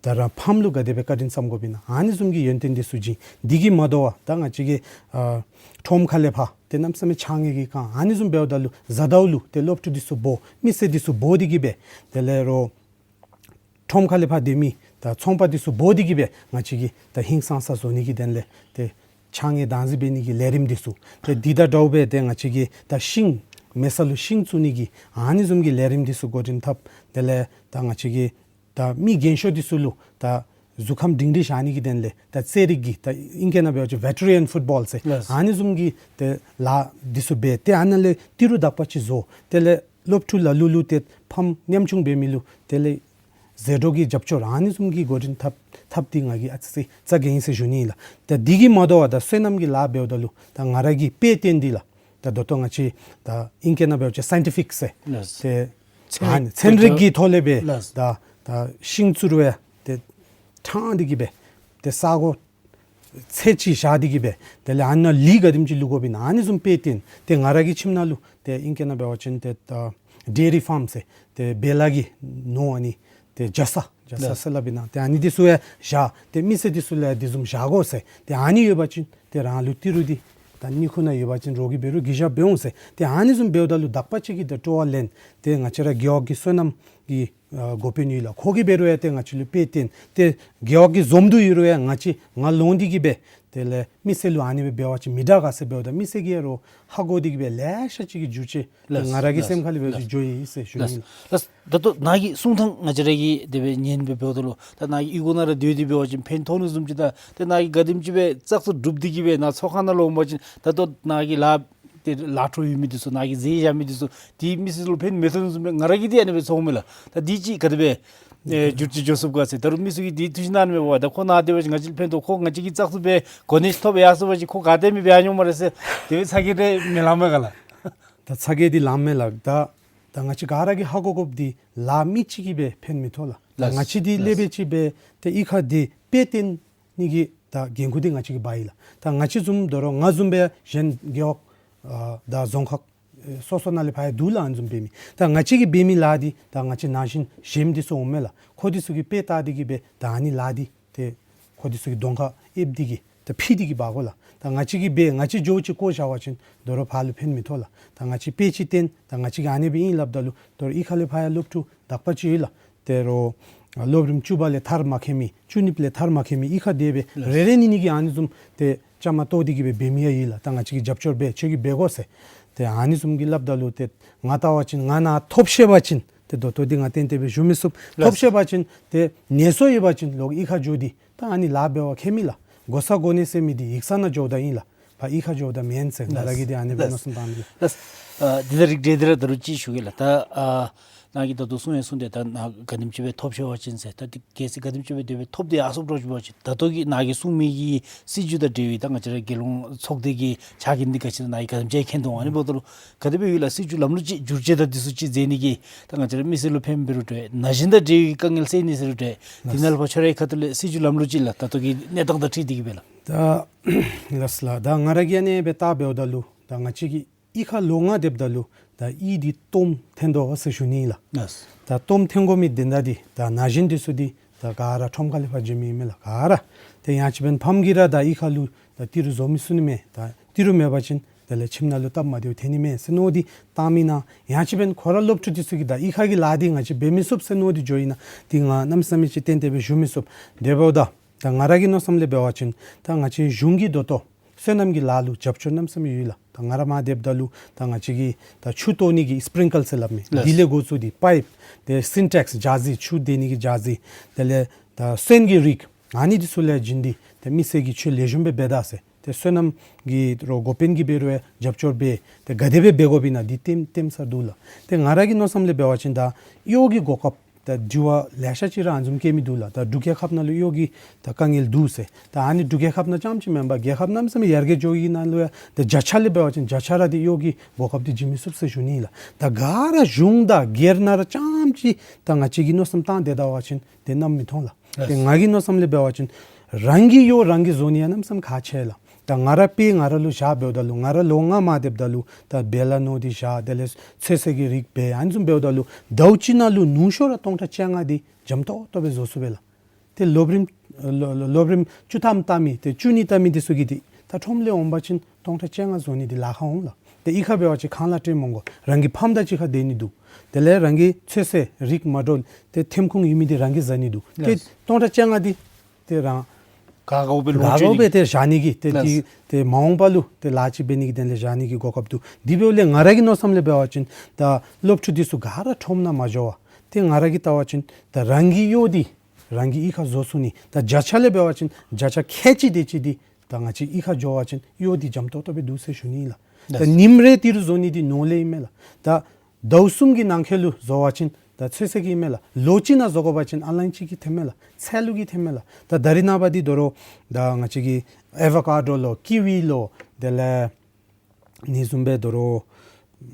ད་རང་ཕམ་ལུ་ག་དེ་སྦེ་བཀའ་དྲིན་བསམ་དགོཔ་ཨིན་ན་ཨ་ནི་བཟུམ་གྱི་ཡོན་ཏན་འདི་ཚུ་བྱིན། འདི་གིས་མ་དོ་བར་ད་ང་བཅས་ཀྱི་ཨ་ཁྲོམ་ཁ་ལས་ཕར་ཏེ་གནམ་མེད་ས་མེད་ཆང་གིས་གང་ཨ་ནི་བཟུམ་འབདཝ་ད་ལུ་གཟའ་ཟླཝ་ལུ་ཏེ་སློབ་ཕྲུག་འདི་ཚུ་འབོ་མི་སེར་འདི་ཚུ་འབོ་སྟེ་གིས་སྦེ་དེ་ལས་རོགས་ཁྲོམ་ཁ་ལས་ཕར་སྡོད་མི་ད་ཚོང་པ་འདི་ཚུ་འབོ་སྟེ་གིས་སྦེ་ང་བཅས་ཀྱི་ད་ཧིང་སངས་ས་བཟོ་ནི་གི་དོན་ལས་ཏེ་ཆང་ངེ་དྭངས་གཙང་འབད་ནི་གི་ལས་རིམ་འདི་ཚུ་ཏེ་འདི་དང་འདྲཝ་སྦེ་ཏེ་ང་བཅས་ཀྱི་ད་ཤིང་མེད་ས་ལུ་ཤིང་བཙུགས་ནི་གི་ཨ་ནི་བཟུམ་གྱི་ལས་རིམ་འདི་ཚུ་འགོ་འདྲེན་འཐབ། དེ་ལས་ད་ང་བཅས་ཀྱི་ད་མི་རྒན་ཤོས་འདི་ཚུ་ལུ་ད་གཟུགས་ཁམས་སྒྲིང་སྒྲིང་བཞག་ནི་གི་དོན་ལས་ད་རྩེད་རིགས་ཀྱི་ད་ཨིང་སྐད་ནང་འབད་བ་ཅིན་བེ་ཊེ་རི་ཡཱན་ཕུཊ་བཱོལ་ཟེར་ལགས། ཨ་ནི་བཟུམ་གྱི་ཏེ་ལཱ་འདི་ཚུ་འབད། ཏེ་ཨ་ནཱ་ལས་ཏི་རུ་དག་པ་ཅིག་བཟོ། དེ་ལས་སློབ་ཕྲུག་ལ་ལུ་ལུ་ཏེ་ཕམ་ཉམ་ཆུང་འབད་མི་ལུ་དེ་ལས་ཟད་འགྲོ་གི་རྒྱབ་སྐྱོར་ཨ་ནི་བཟུམ་གྱི་འགོ་འདྲེན་འཐབ་འཐབ་སྟེ་ང་གིས་ཨ་ཙི་ཙི་རྩ་འགེངས་ཡི་ཟེར་ཞུ་ནི་ཨིན་ལགས། ཏེ་འདི་གིས་མ་དོ་བར་ད་སོ་ནམ་གྱི་ལཱ་འབདཝ་ད་ལུ་ད་ང་ར་གིས་དཔེ་སྟོན་ཏེ་ལགས། ད་ད་ལྟོ་ང་བཅས་ད་ཨིང་སྐད་ནང་འབད་བ་ཅིན་སའིན་ཊི་ཕིག་ཟེར་ལགས། ཏེ་ཚན་ཨ་རིག་ནི་ཚན་རིག་གི་ཐོག་ལས་སྦེ་ལགས། ད་ད་ཤིང་བཙུགས་རུང་ཡང་ཏེ་ཕྲང་སྟེ་གིས་སྦེ་ཏེ་ས་གོ་ཚད་ཅིག་བཞག་སྟེ་གིས་སྦེ་དེ་ལས་ཨ་ནཱ་ལུད་ག་དེམ་ཅིག་བླུག་དགོཔ་ཨིན་ན་ཨ་ནི་བཟུམ་དཔེ་སྟོན། ཏེ་ང་ར་གི་ཁྱིམ་ནང་ལུ་ཏེ་ཨིང་སྐད་ནང་འབད་བ་ཅིན་ཏེ་ད་ཌེ་རི་ཕཱམ་ཟེར་ཏེ་བེ་ལ་གི་ནོར་ཨ་ནི་ཏེ་རྒྱ་ཚ་རྒྱ་ཚ་ལགས། ཟེར་སླབ་ཨིན་ན། ཏེ་ཨ་ནི་འདི་ཚུ་ཡང་བཞག། ཏེ་མི་སེར་འདི་ཚུ་ལུ་ཡང་འདི་བཟུམ་བཞག་དགོ་ཟེར། ཏེ་ཨ་ནི་ཡོད་པ་ཅིན་ཏེ་རང་ལུ་ཏི་རུ་འདི་ད་ནི་ཁུག་ནང་ཡོད་པ་ཅིན་རོགས་ཀྱིས་འབད་རུང་གུས་ཞབས་འབད་འོང་ཟེར། ཏེ་ཨ་ནི་བཟུམ་འབདཝ་ད་ལུ་དག་པ་ཅིག་གིས་ད་སྤྲོ་བ་ལེན། ཏེ་ང་བཅས་ར་རྒེད་འོག་གི་སོ་ནམ་གྱི་ ཨ་འགོ་དཔོན་ཡོད་ལགས། ཁོ་གིས་འབད་རུང་ཡང་ཏེ་ང་བཅས་ལུ་དཔེ་སྟོན། ཏེ་རྒེད་འོག་གི་འཛོམས་འདུ་ཡོད་རུང་ཡང་ང་བཅས་ང་ལོང་སྟེ་གིས་སྦེ་དེ་ལས་མི་སེར་ལུ་ཨ་ནི་སྦེ་འབད་བ་ཅིན་མི་དྲག་ག་ཟེར་འབདཝ་ད་མི་སེར་གྱིས་ཡང་རོགས་ཧ་གོ་སྟེ་གིས་སྦེ་ལེ་ཤ་ཅིག་གིས་འགྱུར་བཅོས་ཏེ་ལགས་ང་ར་གི་ལགས་སེམས་ཁ་ལས་འབད་བ་ཅིན་ལགས་འགྱོ་ཡི་ཟེར་ཞུ་ནི་ལགས། ལགས། ད་ལྟོ་ནཱ་གི་གསུང་ཐངས་ང་བཅས་ར་གིས་དེ་སྦེ་ཉན་སྦེ་འབདཝ་ད་ལུ་ད་ནཱ་གི་གཡུས་སྒོ་ནང་ར་སྡོད་དེ་འབད་བ་ཅིན་ཕན་ཐོགས་ནི་བཟུམ་ཅིག་དང་ཏེ་ནཱ་གིས་ག་དེམ་ཅིག་སྦེ་བཙག་འཐུ་གྲུབ་སྟེ་གིས་སྦེ་ནཱ་ཚོགས་ཁང་ནང་ལུ་འོང་བ་ཅིན་ད་ལྟོ་ནཱ་གི་ལཱ་ཏེ་ལཱ་འཕྲོ་ཡོད་མི་འདི་ཚུ་ནཱ་གིས་མཛད་བཞག་མི་འདི་ཚུ་ཏེ་མི་སེར་ལུ་ཕན་མི་ཐོགས་ནི་བཟུམ་སྦེ་ང་ར་གིས་ཏེ་ཨ་ནི་སྦེ་ཚོརཝ་མས་ལགས། ད་འདི་ཅིག་ག་དེ་སྦེ་ཨེ་འགྱུར་བཅོས་འགྱོ་ཚུགས་ག་ཟེར། ད་རུང་མི་ཚུ་གིས་འདི་ཐུགས་ཞིབ་གནང་ནི་མས། འབདཝ་ད་ཁོ་ནཱ་སྡོད་པ་ཅིན་ང་བཅས་ལུ་ཕན་ཐོགས། ཁོ་ང་བཅས་ཀྱིས་བཙག་འཐུ་འབད་གོ་གནས་ཅིག་ཐོབ་ཡར་སོང་བ་ཅིན་ཁོ་ག་ཏེ་མི་འབད་ཡར་འོང་སྨ་རེ་ཟེར་དེ་སྦེ་ཚ་གྱང་རེ་མི་ལང་མས་ག་ལགས། ད་ཚ་གྱང་འདི་ལངམ་མས་ལགས། ད་ད་ང་བཅས་ག་ར་གིས་ཧ་གོ་དགོཔ་འདི་ལཱ་མི་གཅིག་གིས་སྦེ་ཕན་མི་ཐོགས་ལགས། ད་ལགས། ང་བཅས་འདི་ལས་ལགས། འབད་ཅིག་སྦེ་ཏེ་གཡུས་ཁ་འདི་དཔེ་སྟོན་ནི་གི་ད་འགན་ཁུར་འདི་ང་བཅས་ཀྱིས་འབག་ཡི་ལགས། ད་ང་བཅས་བཟུམ་དོ་རུང་ང་བཟུམ་སྦེ་གཞན་རྒེད་འོག་ཨ་ད་རྫོང་ཁག་ཨེ་སོ་སོ་ནང་ལས་ཕར་ཡང་འདུག་ལགས། ཨ་ནི་བཟུམ་འབད་མི་ད་ང་བཅས་ཀྱིས་འབད་མི་ལཱ་འདི་ད་ང་བཅས་ནང་བཞིན་གཞན་འདི་ཚུ་འོང་མས་ལགས། ཁོང་འདི་ཚུ་གིས་དཔེ་བལྟ་སྟེ་གིས་སྦེ་ད་ཨ་ནི་ལཱ་འདི་ཏེ་ཁོང་འདི་ཚུ་གི་གདོང་ཁར་ཨེབ་སྟེ་གིས་ད་ཕུལ་ཏེ་གིས་འབག་དགོ་ལགས། ད་ང་བཅས་ཀྱིས་འབད་ང་བཅས་འགྱོ་ཅིག་བཀོ་བཞག་པ་ཅིན་དོ་རུང་ཕར་ལུ་ཕན་མི་ཐོགས་ལགས། ད་ང་བཅས་དཔེ་ཅིག་སྟོན། ད་ང་བཅས་ཀྱིས་ཨ་ནི་སྦེ་ཨིན་སླབ་ད་ལུ་དོ་རུང་གཡུས་ཁ་ལས་ཕར་ཡང་སློབ་ཕྲུག་དག་པ་ཅིག་ཡོད་ལགས། དོ་རུང་ཨ་སློབ་རིམ་བཅུ་པ་ལས་མཐར་མ་འཁྱོལ་མི་བཅུ་གཉིས་པ་ལས་མཐར་མ་འཁྱོལ་མི་གཡུས་ཁར་དེ་སྦེ་ལགས། རེ་རེ་གཉིས་གཉིས་ཀྱིས་ཨ་ནི་བཟུམ་ཏེ་བཅའ་མར་གཏོགས་ཏེ་གིས་སྦེ་འབད་མི་ཡང་ཡོད་ལགས། ད་ང་བཅས་ཀྱིས་རྒྱབ་སྐྱོར་འབད་ཁྱོད་ཀྱིས་འབད་དགོ་ཟེར། ཏེ་ཨ་ནི་བཟུམ་གྱིས་སླབ་ད་ལུ་ཏེ་ང་བལྟ་བ་ཅིན་ང་ནཱ་ཐོབ་ཤེས་པ་ཅིན་ཏེ་ད་ལྟོ་འདི་ང་ཏན་ཏན་སྦེ་ཞུ་མི་ཚུགས། ལགས། ཐོབ་ཤེས་པ་ཅིན་ཏེ་ངལ་གསོ་ཡོད་པ་ཅིན་ལོག་གཡུས་ཁར་འགྱོ་སྟེ་ད་ཨ་ནི་ལཱ་འབད་བར་ཁྱད་མེད་ལགས། དགོ་ས་གོ་གནས་ཟེར་མི་འདི་ཡིག་ཚང་ནང་འགྱོཝ་ད་ཨིན་ལགས། ཕར་གཡུས་ཁར་འགྱོཝ་ད་མེན་ཟེར་ང་ར་གིས་ཏེ་ཨ་ནི་སྦེ་མནོ་བསམ་བཏངམ་ཨིན་ལགས། ལགས། ཨ་འདི་དང་རིགས་བསྒྲེས་ཏེ་ར་ད་རུང་ཅིག་ཞུ་གེ་ལགས། ད་ཨ་ནཱ་གིས་ད་ལྟོ་གསུང་ཡང་གསུངས་ཏེ་ད་ནཱ་ག་དེམ་ཅིག་སྦེ་ཐོབ་ཤེས་པ་ཅིན་ཟེར་ད་ཏེ་གལ་སྲིད་ག་དེམ་ཅིག་སྦེ་དེ་སྦེ་ཐོབ་སྟེ་ཡར་སོངམ་འདྲཝ་ཅིག་འབད་བ་ཅིན་ད་ལྟོ་གི་ནཱ་གིས་གསུང་མི་གི་སྲིད་བྱུས་དང་འབྲེལ་བའི་ད་ང་བཅས་ར་རྒྱལ་ཡོངས་ཚོགས་སྡེ་གི་ཕྱག་འགན་འདི་ག་ཅི་ནཱ་གིས་ག་དེམ་ཅིག་མཁྱེན་དོ། ཨ་ནི་འབདཝ་ད་ལུ་ག་དེ་སྦེ་ཡོད་ལགས། སྲིད་བྱུས་ལམ་ལུགས་ཅིག་བསྒྱུར་བཅོས་དང་འདི་ཚུ་ཅིག་མཛད་ནི་གི་ད་ང་བཅས་ར་མི་སེར་ལུ་ཕན་པ་འབད་རུང་འདྲ་ན་གཞོན་དང་འབྲེལ་བའི་དཀའ་ངལ་སེལ་ནི་ཟེར་རུང་འདྲ་འདི་ནང་ལུ་ཕར་ཁྱོད་རའི་ཁ་ཐུག་ལས་སྲིད་བྱུས་ལམ་ལུགས་ཅིག་ལགས། ད་ལྟོ་གི་གནས་སྟངས་དང་འཁྲིལ་ཏེ་གིས་སྦེ་ལགས། ད་ལགས་སོ་ལགས། ད་ང་ར་གིས་ཨ་ནེ་སྦེ་བལྟ་འབདཝ་ད་ལུ་ད་ང་བཅས་ཀྱིས་གཡུས་ཁར་ལོ་ལྔ་སྡོདཔ་ད་ལུ་ད་གཡུས་འདི་སྟོངམ་ཐོན་དོ་ཟེར་ཞུ་ནི་ལགས། ལགས། ད་སྟོངམ་ཐོན་དགོ་མི་དོན་དག་འདི་ད་ན་གཞོན་འདི་ཚུ་འདི་ད་ག་ར་ཁྲོམ་ཁ་ལས་ཕར་འགྱོ་མི་ཨིན་མས་ལགས། ག་ར་ཏེ་ཡང་ཅིན་ཕམ་གིས་ར་ད་གཡུས་ཁ་ལུ་ད་ཏི་རུ་བཟོ་མི་ཚུགས་ནི་མས། ད་ཏི་རུ་མེད་པ་ཅིན་དེ་ལས་ཁྱིམ་ནང་ལུ་སྟབས་མ་བདེཝ་ཐོན་ནི་མས་ཟེར་མནོ་སྟེ་བཏང་མི་ཨིན་ན། ཡང་ཅིན་ཁོ་ར་སློབ་ཕྲུག་འདི་ཚུ་གིས་ད་གཡུས་ཁ་གི་ལཱ་འདི་ང་བཅས་འབད་མི་ཚུགས་ཟེར་མནོ་སྟེ་འགྱོཝ་ཨིན་ན་འདི་ང་གནམ་མེད་ས་མེད་ཅིག་ཏན་ཏན་སྦེ་ཞུ་མི་ཚུགས། དེ་འབདཝ་ད་ད་ང་ར་གི་མནོ་བསམ་ལས་འབད་བ་ཅིན་ད་ང་བཅས་གཞུང་གིས་ད་ལྟོ་སོ་ནམ་གྱི་ལཱ་ལུ་རྒྱབ་སྐྱོར་གནམ་མེད་ས་མེད་ཡོད་ལགས། ད་ང་ར་མར་སྡོདཔ་ད་ལུ་ད་ང་བཅས་ཀྱིས་ད་ཆུ་གཏོར་ནི་གི་སི་པི་རིང་ཀལ་ཟེར་སླབ་མི་ལགས། འདི་ལས་འགོ་བཙུགས་ཏེ་པའིཔ་ཏེ་སིན་ཊེགསི་ཇ་རྫི་ཆུ་འདྲེན་ནི་གི་ཇ་རྫི་དེ་ལས་ད་སོན་གྱི་རིགས་ཨ་ནི་འདི་ཚུ་ལས་བྱིན་ཏེ་ཏེ་མི་སེར་གྱིས་ཆུ་ལེགས་ཤོམ་སྦེ་འབད་ད་ཟེར་ཏེ་སོ་ནམ་གྱི་རོགས་འགོ་དཔོན་གྱིས་འབད་རུང་རྒྱབ་སྐྱོར་འབད་ཏེ་ག་དེ་སྦེ་འབད་དགོཔ་ཨིན་ན་འདི་ལྟདམོ་ལྟདམོ་ས་འདུག་ལགས། ཏེ་ང་ར་གི་མནོ་བསམ་ལས་འབད་བ་ཅིན་ད་གཡོག་གི་གོ་སྐབས་ད་དྲི་བ་ལེ་ཤ་ཅིག་ར་ཨ་ནི་བཟུམ་བཀོད་མི་འདུག་ལགས། ད་འབྲུག་རྒྱལ་ཁབ་ནང་ལུ་གཡོག་གི་ད་དཀའ་ངལ་འདུག་ཟེར། ད་ཨ་ནི་འབྲུག་རྒྱལ་ཁབ་ནང་རྐྱངམ་ཅིག་མེན་པར་རྒྱལ་ཁབ་གནམ་མེད་ས་མེད་ཡར་རྒྱས་འགྱོ་བའི་ནང་ལུ་ཡང་ད་བརྒྱ་ཆ་ལས་འབད་བ་ཅིན་བརྒྱ་ཆ་ར་འདི་གཡོག་གི་གོ་སྐབས་འདི་བྱིན་མི་ཚུགས་ཟེར་ཞུ་ནི་ལགས། ད་ག་ར་གཞུང་དང་སྒེར་ནང་ར་རྐྱངམ་ཅིག་ད་ང་བཅས་ཀྱིས་མནོ་བསམ་བཏང་སྡོད་ད་པ་ཅིན་ཏེ་ནམ་མི་ཐོན་ལགས། ཏེ་ལགས། ང་གི་མནོ་བསམ་ལས་འབད་བ་ཅིན་རང་གི་གཡོག་རང་གིས་བཟོ་ནི་ཡང་གནམ་མེད་ས་མེད་ཁག་ཆེ་ལགས། ད་ང་ར་དཔེ་ང་ར་ལུ་བཞག་འབདཝ་ད་ལུ་ང་ར་ལོ་ལྔ་མར་སྡོདཔ་ད་ལུ་ད་བལ་ལ་ནོར་ཏེ་བཞག་དེ་ལས་ཚོད་བསྲེ་གི་རིགས་འབད་ཨ་ནི་བཟུམ་འབདཝ་ད་ལུ་ཟླཝ་གཅིག་ནང་ལུ་ཉུང་ཤོས་ར་སྟོང་ཕྲག་བཅོ་ལྔ་འདི་འཇམ་ཏོག་ཏོ་སྦེ་བཟོ་ཚུགས་པས་ལགས། ཏེ་སློབ་རིམ་ཨ་སློབ་སློབ་རིམ་བཅུ་ཐམ་བལྟ་མི་ཏེ་བཅུ་གཉིས་བལྟ་མི་འདི་ཚུ་གིས་འདི་ད་ཁྲོམ་ལས་འོང་པ་ཅིན་སྟོང་ཕྲག་བཅོ་ལྔ་བཟོ་ནི་འདི་ལཱ་ཁག་འོང་ལགས། ཏེ་གཡུས་ཁར་འབད་བ་ཅིན་ཁང་གླ་སྤྲོད་མི་དགོ། རང་གི་ཕམ་དང་གཅིག་ཁར་སྡོད་ནི་འདུག། དེ་ལས་རང་གི་ཚོད་བསྲེ་རིགས་མ་འདྲཝ་ཏེ་ཐོན་ཁུངས་ཡོད་མི་འདི་རང་གིས་བཟའ་ནི་འདུག། ཏེ་ལགས། སྟོང་ཕྲག་བཅོ་ལྔ་འདི་ཏེ་རང་ག་དགའཝ་སྦེ་ལོངས་སྤྱོད་ནི་གི་ཏེ་བཞག་ནི་གི་ཏེ་ལགས། འདི་ཏེ་མ་འོངས་པ་ལུ་ཏེ་ལཱ་ཅིག་འབད་ནི་གི་དོན་ལས་བཞག་ནི་གི་གོ་སྐབས་འདུག། དེ་འབདཝ་ལས་ང་ར་གི་མནོ་བསམ་ལས་འབད་བ་ཅིན་ད་སློབ་ཕྲུག་འདི་ཚུ་ག་ར་ཁྲོམ་ནང་མ་འགྱོ་བར་ཏེ་ང་ར་གིས་བལྟ་བ་ཅིན་ད་རང་གི་གཡོག་འདི་རང་གིས་གཡུས་ཁར་བཟོ་ཚུགས་ནི་ད་བརྒྱ་ཆ་ལས་འབད་བ་ཅིན་བརྒྱ་ཆ་ཁལ་གཅིག་དེ་ཅིག་འདི་ད་ང་བཅས་གཡུས་ཁར་འགྱོ་བ་ཅིན་གཡོག་འདི་འཇམ་ཏོག་ཏོ་སྦེ་འདུག་ཟེར་ཞུ་ནི་ལགས། ད་ལགས། ཉིནམ་རེ་ཏི་རུ་བཟོ་ནི་འདི་ནོར་ལས་ཨིན་མས་ལགས། ད་ཟླཝ་གསུམ་གྱི་ནང་འཁོད་ལུ་བཟོ་བ་ཅིན་ད་ཚོད་བསྲེ་གི་ཨིན་མས་ལགས། ལོ་གཅིག་ནང་བཟོ་དགོ་པ་ཅིན་ཨ་ལན་ཅིག་གིས་ཐོན་མས་ལགས། ཚལ་ལུ་གིས་ཐོན་མས་ལགས། ད་ད་རིས་ནངས་པ་འདི་དོ་རུང་ད་ང་བཅས་ཀྱི་ཨེ་བོ་ཀ་ཌོ་ལོ་ཀི་ཝི་ལོ་དེ་ལས་ཨ་ནི་བཟུམ་སྦེ་དོ་རུང་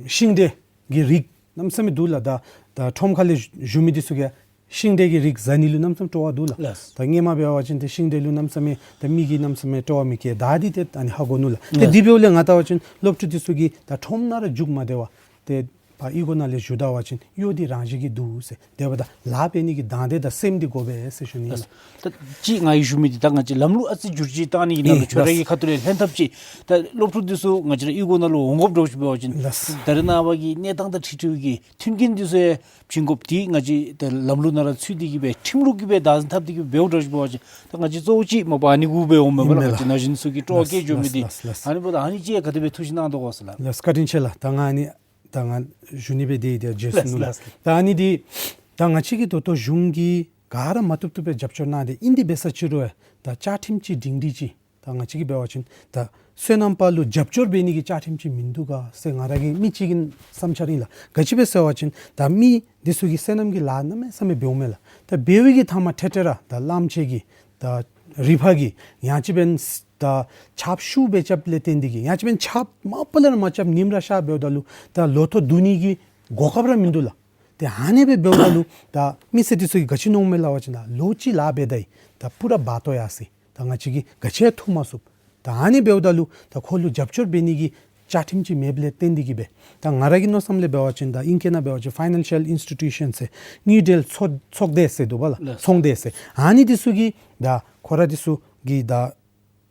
ཤིང་འབྲས་ཀྱི་རིགས་གནམ་མེད་ས་མེད་འདུག་ལགས། ད་ད་ཁྲོམ་ཁ་ལས་བཞུགས་མི་འདི་ཚུ་གིས་ཤིང་འབྲས་ཀྱི་རིགས་བཟའ་ནི་ལུ་གནམ་མེད་ས་མེད་སྤྲོ་བ་འདུག་ལགས། ལགས། ད་སྔོན་མ་འབད་བ་ཅིན་ཏེ་ཤིང་འབྲས་ལུ་གནམ་མེད་ས་མེད་ད་མི་གིས་གནམ་མེད་ས་མེད་སྤྲོ་བ་མི་བསྐྱེད། ད་འདི་ཏེ་ཨ་ནི་ཧ་གོ་ནུག་ལགས། ཏེ་ལགས། དེ་འབདཝ་ལས་ང་བལྟ་བ་ཅིན་སློབ་ཕྲུག་འདི་ཚུ་གིས་ད་ཁྲོམ་ནང་ར་རྒྱུག་མ་སྟེར་བར་ཏེ་ ཕར་གཡུས་སྒོ་ནང་ལས་ཞུ་ད་བ་ཅིན་གཡོག་འདི་རང་བཞིན་གྱིས་འདུག་ཟེར། དེ་འབདཝ་ད་ལཱ་འབད་ནི་གི་དང་འདོད་དང་སེམས་འདི་དགོ་པས་ཟེར་ཞུ་ནི་ཨིན་ལགས། ད་ཅི་ང་གིས་ཞུ་མི་འདི་ད་ང་བཅས་ལམ་ལུགས་ཨ་ཙི་བསྒྱུར་བཅོས་བཏང་ནི་གི་ནང་ལུ་ཨེ་ཁྱོད་ར་ལགས། གི་ཁ་ཐུག་ལས་ལྷན་ཐབས་ཅིག་ད་སློབ་ཕྲུག་འདི་ཚུ་ང་བཅས་ར་གཡུས་སྒོ་ནང་ལུ་འོང་དགོཔ་འདྲཝ་ཅིག་འབད་བ་ཅིན་ལགས། ད་རེས་ནངས་པ་གི་གནས་སྟངས་དང་འཁྲིལ་འཁྲིལཝ་གི་མཐུན་རྐྱེན་འདི་ཚུ་ཡང་བྱིན་དགོཔ་འདི་ང་བཅས་ད་ལམ་ལུགས་ནང་ར་ཚུད་དེ་གི་སྦེ་ཁྲིམས་ལུགས་ཀྱི་སྦེ་བདག་འཛིན་འཐབ་སྟེ་གི་འབདཝ་འདྲཝ་ཅིག་འབད་བ་ཅིན་ད་ང་བཅས་གཙོ་བོ་ཅིག་མ་པ་ཨ་ནི་གུ་སྦེ་འོངམ་མས་ལགས། ཨིན་མས་ལགས། ང་བཅས་ན་གཞོན་ཚུ་གི་སྤྲོ་བ་ལགས། བསྐྱེད་འགྱོ་མི་འདི། ལགས་ལགས་ལགས། ཨ་ནི་འབདཝ་ད་ཨ་ནི་ཅིག་ག་དེ་སྦེ་ཐུགས་བཞེད་གནང་དོ་ག་ཟེར་ལགས། ལགས་བཀའ་དྲིན་ཆེ་ལགས། ད་ང་ཨ་ནི་ད་ང་ཞུ་ནི་སྦེ་དེ་དེ་རྗེས་སུ་ལགས་ནུག་ལགས། ལགས། ད་ཨ་ནི་འདི་ད་ང་བཅས་ཀྱིས་ད་ལྟོ་གཞུང་གིས་ག་ར་མ་བཏུབ་བཏུབ་སྦེ་རྒྱབ་སྐྱོར་གནང་སྟེ་ཨིན། དེ་འབད་ས་ཅིག་རུང་ཡང་ད་བཅའ་ཁྲིམས་ཅིག་སྒྲིང་སྒྲི་ཅིག་ད་ང་བཅས་ཀྱིས་འབད་བ་ཅིན་ད་སོ་ནམ་པ་ལུ་རྒྱབ་སྐྱོར་འབད་ནི་གི་བཅའ་ཁྲིམས་ཅིག་མིན་འདུག་ག་ཟེར་ང་ར་གི་མི་གཅིག་གི་བསམ་འཆར་ཨིན་ལགས། ག་ཅི་སྦེ་ཟེར་བ་ཅིན་ད་མི་འདི་ཚུ་གིས་སོ་ནམ་གྱི་ལཱ་གནམ་མེད་ས་མེད་འབདཝ་མས་ལགས། ད་འབད་བའི་གི་མཐའ་མ་ཐད་ཐད་ར་ད་གླངམོ་ཆེ་གིས་ད་རི་ཕག་གིས་ཡང་ཅིན་འབདན་ད་ཆརཔ་ཤུགས་སྦེ་རྐྱབ་ལས་བརྟེན་ཏེ་གི་ཡང་ཅིན་འབདན་ཆརཔ་མ་པ་ལས་ར་མ་རྐྱབ་ཉིམ་ར་ཤར་འབདཝ་ད་ལུ་ད་ལོ་ཐོག་བསྡུ་ནི་གི་གོ་སྐབས་ར་མིན་འདུག་ལགས། ཏེ་ཨ་ནི་སྦེ་འབདཝ་ད་ལུ་ད་མི་སེར་འདི་ཚུ་གིས་ག་ཅི་མནོཝ་མས་ལགས་པ་ཅིན་ད་ལོ་གཅིག་ལཱ་འབད་ད་ཡི། ད་པུ་ར་བར་སྟོང་ཡར་སོ་ཡི། ད་ང་བཅས་ཀྱིས་ག་ཅི་ཡང་འཐུ་མ་ཚུགས། ད་ཨ་ནི་འབདཝ་ད་ལུ་ད་ཁོ་ལུ་རྒྱབ་སྐྱོར་འབད་ནི་གི་བཅའ་ཁྲིམས་ཅིག་མེདཔ་ལས་བརྟེན་ཏེ་གི་སྦེ། ད་ང་ར་གི་མནོ་བསམ་ལས་འབད་བ་ཅིན་ད་ཨིང་སྐད་ནང་འབད་བ་ཅིན་ཕའི་ནན་ཤལ་ཨིནསི་ཊི་ཊུ་ཤཱན་ཟེར་དངུལ་འབྲེལ་ཚོགས་ཚོགས་སྡེ་ཟེར་འདུག་པ་ལགས། ལགས། ཚོགས་སྡེ་ཟེར་ཨ་ནི་འདི་ཚུ་གིས་ད་ཁོ་ར་འདི་ཚུ་གིས་ད་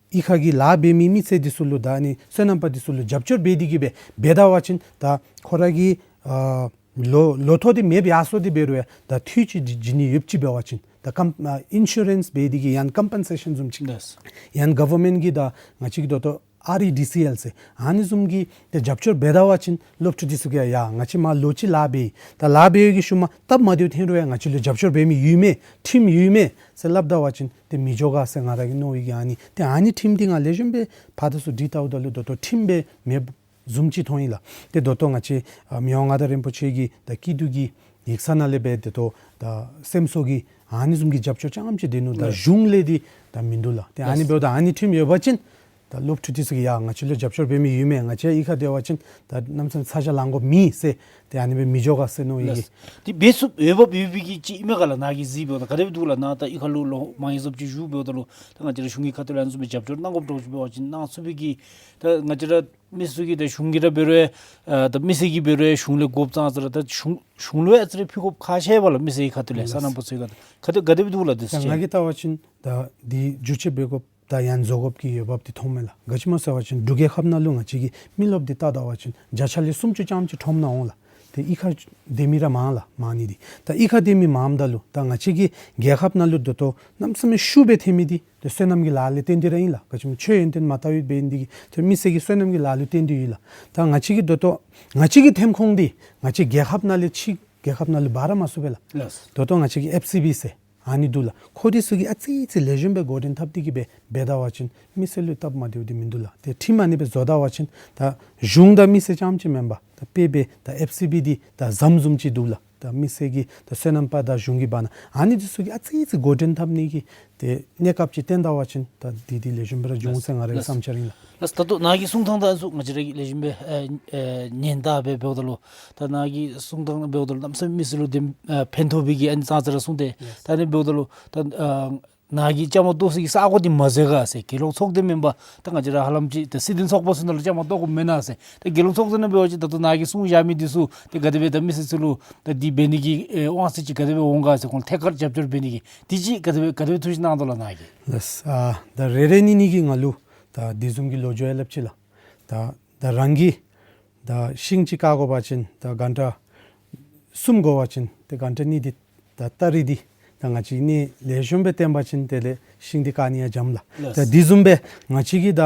གཡུས་ཁ་གི་ལཱ་འབད་མི་མི་སེར་འདི་ཚུ་ལུ་ད་ཨ་ནི་སོ་ནམ་པ་འདི་ཚུ་ལུ་རྒྱབ་སྐྱོར་འབད་དེ་གི་སྦེ་འབད་ད་བ་ཅིན་ད་ཁོ་ར་གི་ཨ་ལོ་ལོ་ཐོག་འདི་མེདཔ་ཡར་སོ་སྟེ་འབད་རུང་ཡང་ད་འཐུས་ཅིག་བྱིན་ནི་ཡོདཔ་ཅིག་འབད་བ་ཅིན་ད་ཀམ་ཨ་ཨིན་ཤུ་རེནསི་འབད་དེ་གི་ཡང་ན་ཀམ་པེན་སེ་ཤཱན་བཟུམ་ཅིག་ལགས། ཡང་ན་གོ་ཝར་མེནཊ་གིས་ད་ང་བཅས་ཀྱི་ད་ལྟོ་ཨར་ཨི་ཌི་སི་ཨེལ་ཟེར་ཨ་ནི་བཟུམ་གྱི་ད་རྒྱབ་སྐྱོར་འབད་ད་བ་ཅིན་སློབ་ཕྲུག་འདི་ཚུ་གིས་ཡ་ང་བཅས་མ་ལོ་གཅིག་ལཱ་འབད་ཡི། ད་ལཱ་འབད་བའི་གི་ཤུལ་མ་སྟབས་མ་བདེཝ་ཐོན་རུང་ཡང་ང་བཅས་ལུ་རྒྱབ་སྐྱོར་འབད་མི་ཡོད་མས། ཁྲིམས་ཡོད་མས་ཟེར་སླབ་ད་བ་ཅིན་ཏེ་མི་འགྱོ་ག་ཟེར་ང་ར་གི་མནོ་བའི་གི་ཨ་ནི་ཏེ་ཨ་ནི་ཁྲིམས་འདི་ང་ལེགས་ཤོམ་སྦེ་ཕར་དང་ཚུར་དྲི་བལྟཝ་ད་ལུ་ད་ལྟོ་ཁྲིམས་སྦེ་མེདཔ་བཟུམ་ཅིག་མཐོང་ཡི་ལགས། ཏེ་ད་ལྟོ་ང་བཅས་ཨ་མི་དབང་མངའ་བདག་རིན་པོ་ཆེ་གི་ད་སྐྱིད་སྡུག་གི་ཡིག་ཚང་ནང་ལས་འབད་དེ་ད་ལྟོ་ད་སེམས་གསོ་གི་ཨ་ནི་བཟུམ་གྱི་རྒྱབ་སྐྱོར་རྐྱངམ་ཅིག་དེ་ནུག། ད་ལགས། གཞུང་ལས་འདི་ད་མིན་འདུག་ལགས། ཏེ་ཨ་ནི་ལགས། འབདཝ་ད་ཨ་ནི་ཁྲིམས་ཡོད་པ་ཅིན་ད་སློབ་ཕྲུག་འདི་ཚུ་གིས་ཡ་ང་བཅས་ལུ་རྒྱབ་སྐྱོར་འབད་མི་ཡོད་མས། ང་བཅས་གཡུས་ཁར་སྡོད་པ་ཅིན་ད་གནམ་མེད་ས་མེད་ཚ་གྱང་ལང་དགོཔ་མེད་ཟེར་ཏེ་ཨ་ནི་སྦེ་མི་འགྱོ་ག་ཟེར་མནོ་བའི་གི། ལགས། ཏེ་འབད་ཚུགསཔ་འོས་འབབ་ཡོད་པའི་གི་ཅིག་ཨིན་མས་ག་ལགས། ནཱ་གིས་གཟིགས་འབདཝ་ད་ག་དེ་སྦེ་འདུག་ལགས། ནཱ་ད་གཡུས་ཁ་ལུ་ལོ་མང་རབས་ཅིག་བཞུགས་འབདཝ་ད་ལུ་ད་ང་བཅས་ར་གཞུང་གི་ཁ་ཐུག་ལས་ཨ་ནི་བཟུམ་སྦེ་རྒྱབ་སྐྱོར་གནང་དགོཔ་འདྲཝ་ཅིག་འབད་བ་ཅིན་གནང་ཚུགས་པའི་གི་ད་ང་བཅས་ར་མི་ཚུ་གིས་ད་གཞུང་གིས་ར་འབད་རུང་ཨ་ད་མི་སེར་གྱིས་འབད་རུང་གཞུང་ལས་དགོཔ་ཙང་ཙ་ར་ད་གཞུང་གཞུང་ལུ་ཨ་ཙི་རེ་ཕུལ་དགོཔ་ཁག་ཆེ་བས་ལགས། མི་སེར་གྱི་ཁ་ཐུག་ལས་ལགས། སོ་ནམ་པ་ཚུ་གི་ཁ་ཐུག་ག་དེ་སྦེ་འདུག་ལགས། དེ་ད་ཚུ་ང་གིས་བལྟ་བ་ཅིན་ད་འདི་བསྒྱུར་བཅོས་འབད་དགོཔ་ད་ཡང་བཟོ་དགོཔ་གི་འོས་འབབ་འདི་མཐོངམ་མས་ལགས། ག་ཅི་སྨོ་ཟེར་བ་ཅིན་འབྲུག་རྒྱལ་ཁབ་ནང་ལུ་ང་བཅས་ཀྱི་མི་རློབས་འདི་བལྟ་ད་བ་ཅིན་བརྒྱ་ཆ་ལས་སུམ་ཅུ་ཙམ་ཅིག་ཁྲོམ་ནང་འོང་ལགས། ཏེ་གཡུས་ཁར་སྡོད་མི་ར་མང་ལགས། མང་ནི་འདི་ད་གཡུས་ཁར་སྡོད་མི་མངམ་ད་ལུ་ད་ང་བཅས་ཀྱི་རྒྱལ་ཁབ་ནང་ལུ་ད་ལྟོ་གནམ་མེད་ས་མེད་ཤུགས་སྦེ་ཐོན་མི་འདི་ཏེ་སོ་ནམ་གྱི་ལཱ་ལས་བརྟེན་ཏེ་ར་ཨིན་ལགས། ག་ཅི་སྨོ་ཆོས་ཡོན་ཏན་མ་དར་བའི་འབད་ནི་འདི་གིས་ཏེ་མི་སེར་གྱི་སོ་ནམ་གྱི་ལཱ་ལུ་བརྟེན་ཏེ་ཡོད་ལགས། ད་ང་བཅས་ཀྱི་ད་ལྟོ་ང་བཅས་ཀྱི་ཐོན་ཁུངས་འདི་ང་བཅས་རྒྱལ་ཁབ་ནང་ལས་ཕྱི་རྒྱལ་ཁབ་ནང་ལུ་འབག་ར་མ་ཚུགས་པས་ལགས། ལགས། ད་ལྟོ་ང་བཅས་ཀྱི་ཨེཕ་སི་བི་ཟེར་ཨ་ནི་འདུག་ལགས། ཁོང་འདི་ཚུ་གིས་ཨ་ཙི་ཙི་ལེགས་ཤོམ་སྦེ་འགོ་འདྲེན་འཐབ་སྟེ་གི་སྦེ་འབད་ད་བ་ཅིན་མི་སེར་ལུ་སྟབས་མ་བདེཝ་འདི་མིན་འདུག་ལགས། ཏེ་ཁྲིམས་ཨ་ནི་སྦེ་བཟོ་ད་བ་ཅིན་ད་གཞུང་དང་མི་སེར་རྐྱངམ་ཅིག་མེན་པར་ད་དཔེ་འབད་ད་ཨེཕ་སི་བི་འདི་ད་ཟམ་བཟུམ་ཅིག་འདུག་ལགས། ད་མི་སེར་གྱི་ད་སོ་ནམ་པ་དང་གཞུང་གི་བར་ན་ཨ་ནི་འདི་ཚུ་གིས་ཨ་ཙི་ཙི་འགོ་འདྲེན་འཐབ་ནི་གི་ཏེ་གནས་སྐབས་ཅིག་བཏོན་ད་བ་ཅིན་ད་འདི་འདི་ལེགས་ཤོམ་སྦེ་ར་འགྱོ་འོང་ཟེར་ང་རའི་ལགས། བསམ་འཆར་ཨིན་ལགས། ལགས། ད་ལྟོ་ནཱ་གི་གསུང་ཐངས་དང་ཚུ་ང་བཅས་ར་གིས་ལེགས་ཤོམ་སྦེ་ཨེ་ཨེ་ཉན་ད་སྦེ་འབདཝ་ད་ལུ་ད་ནཱ་གི་གསུང་ཐངས་འབདཝ་ད་ལུ་གནམ་མེད་ས་མེད་མི་སེར་ལུ་ཏེ་ཨེ་ཕན་ཐོགས་པའི་གི་ཨ་ནི་ཙང་ཙ་ར་གསུངས་ཏེ། ལགས། ད་ཨ་ནི་འབདཝ་ད་ལུ་ད་ཨ་ནཱ་གིས་བཅའ་མར་གཏོགས་ས་གི་ས་གོ་འདི་མ་འཛོལ་ག་ཟེར། དགེ་སློང་ཚོགས་སྡེ་མེན་པར་ད་ང་བཅས་ར་ཧ་ལམ་ཅིག་ད་སྲིད་དོན་ཚོགས་པ་ཚུ་ནང་ལུ་བཅའ་མར་གཏོགས་དགོཔ་མེན་ན་ཟེར། ད་དགེ་སློང་ཚོགས་སྡེ་ནང་འབད་བ་ཅིན་ད་ལྟོ་ནཱ་གིས་གསུངས་བཞག་མི་འདི་ཚུ་ཏེ་ག་དེ་སྦེ་ད་མི་སེར་ཚུ་ལུ་ད་འདི་འབད་ནི་གི་ཨེ་དབང་ཚད་ཅིག་ག་དེ་སྦེ་འོང་ག་ཟེར་ཁོང་ལུ་ཐད་ཀར་རྒྱབ་སྐྱོར་འབད་ནི་གི་འདི་ཅིག་ག་དེ་སྦེ་ག་དེ་སྦེ་ཐུགས་བཞེད་གནང་དོ་ལགས་ནཱ་གིས། ལགས། ཨ་ད་རེ་རེ་གཉིས་གཉིས་ཀྱིས་ང་ལུ་ད་འདི་བཟུམ་གྱི་ལོ་རྒྱུས་ཡང་སླབ་ཅི་ལགས། ད་ད་རང་གིས་ད་ཤིང་ཅིག་བཀག་དགོ་པ་ཅིན་ད་གྷན་ཊ་གསུམ་འགོར་བ་ཅིན་ཏེ་གྷན་ཊ་གཉིས་འདི་ད་སྟ་རེ་འདི་ད་ང་བཅས་ནི་ལེགས་ཤོམ་སྦེ་བཏོན་པ་ཅིན་དེ་ལས་ཤིང་འདི་བཀག་ནི་ཡང་འཇམ་ལགས། ལགས། ད་འདི་བཟུམ་སྦེ་ང་བཅས་ཀྱིས་ད་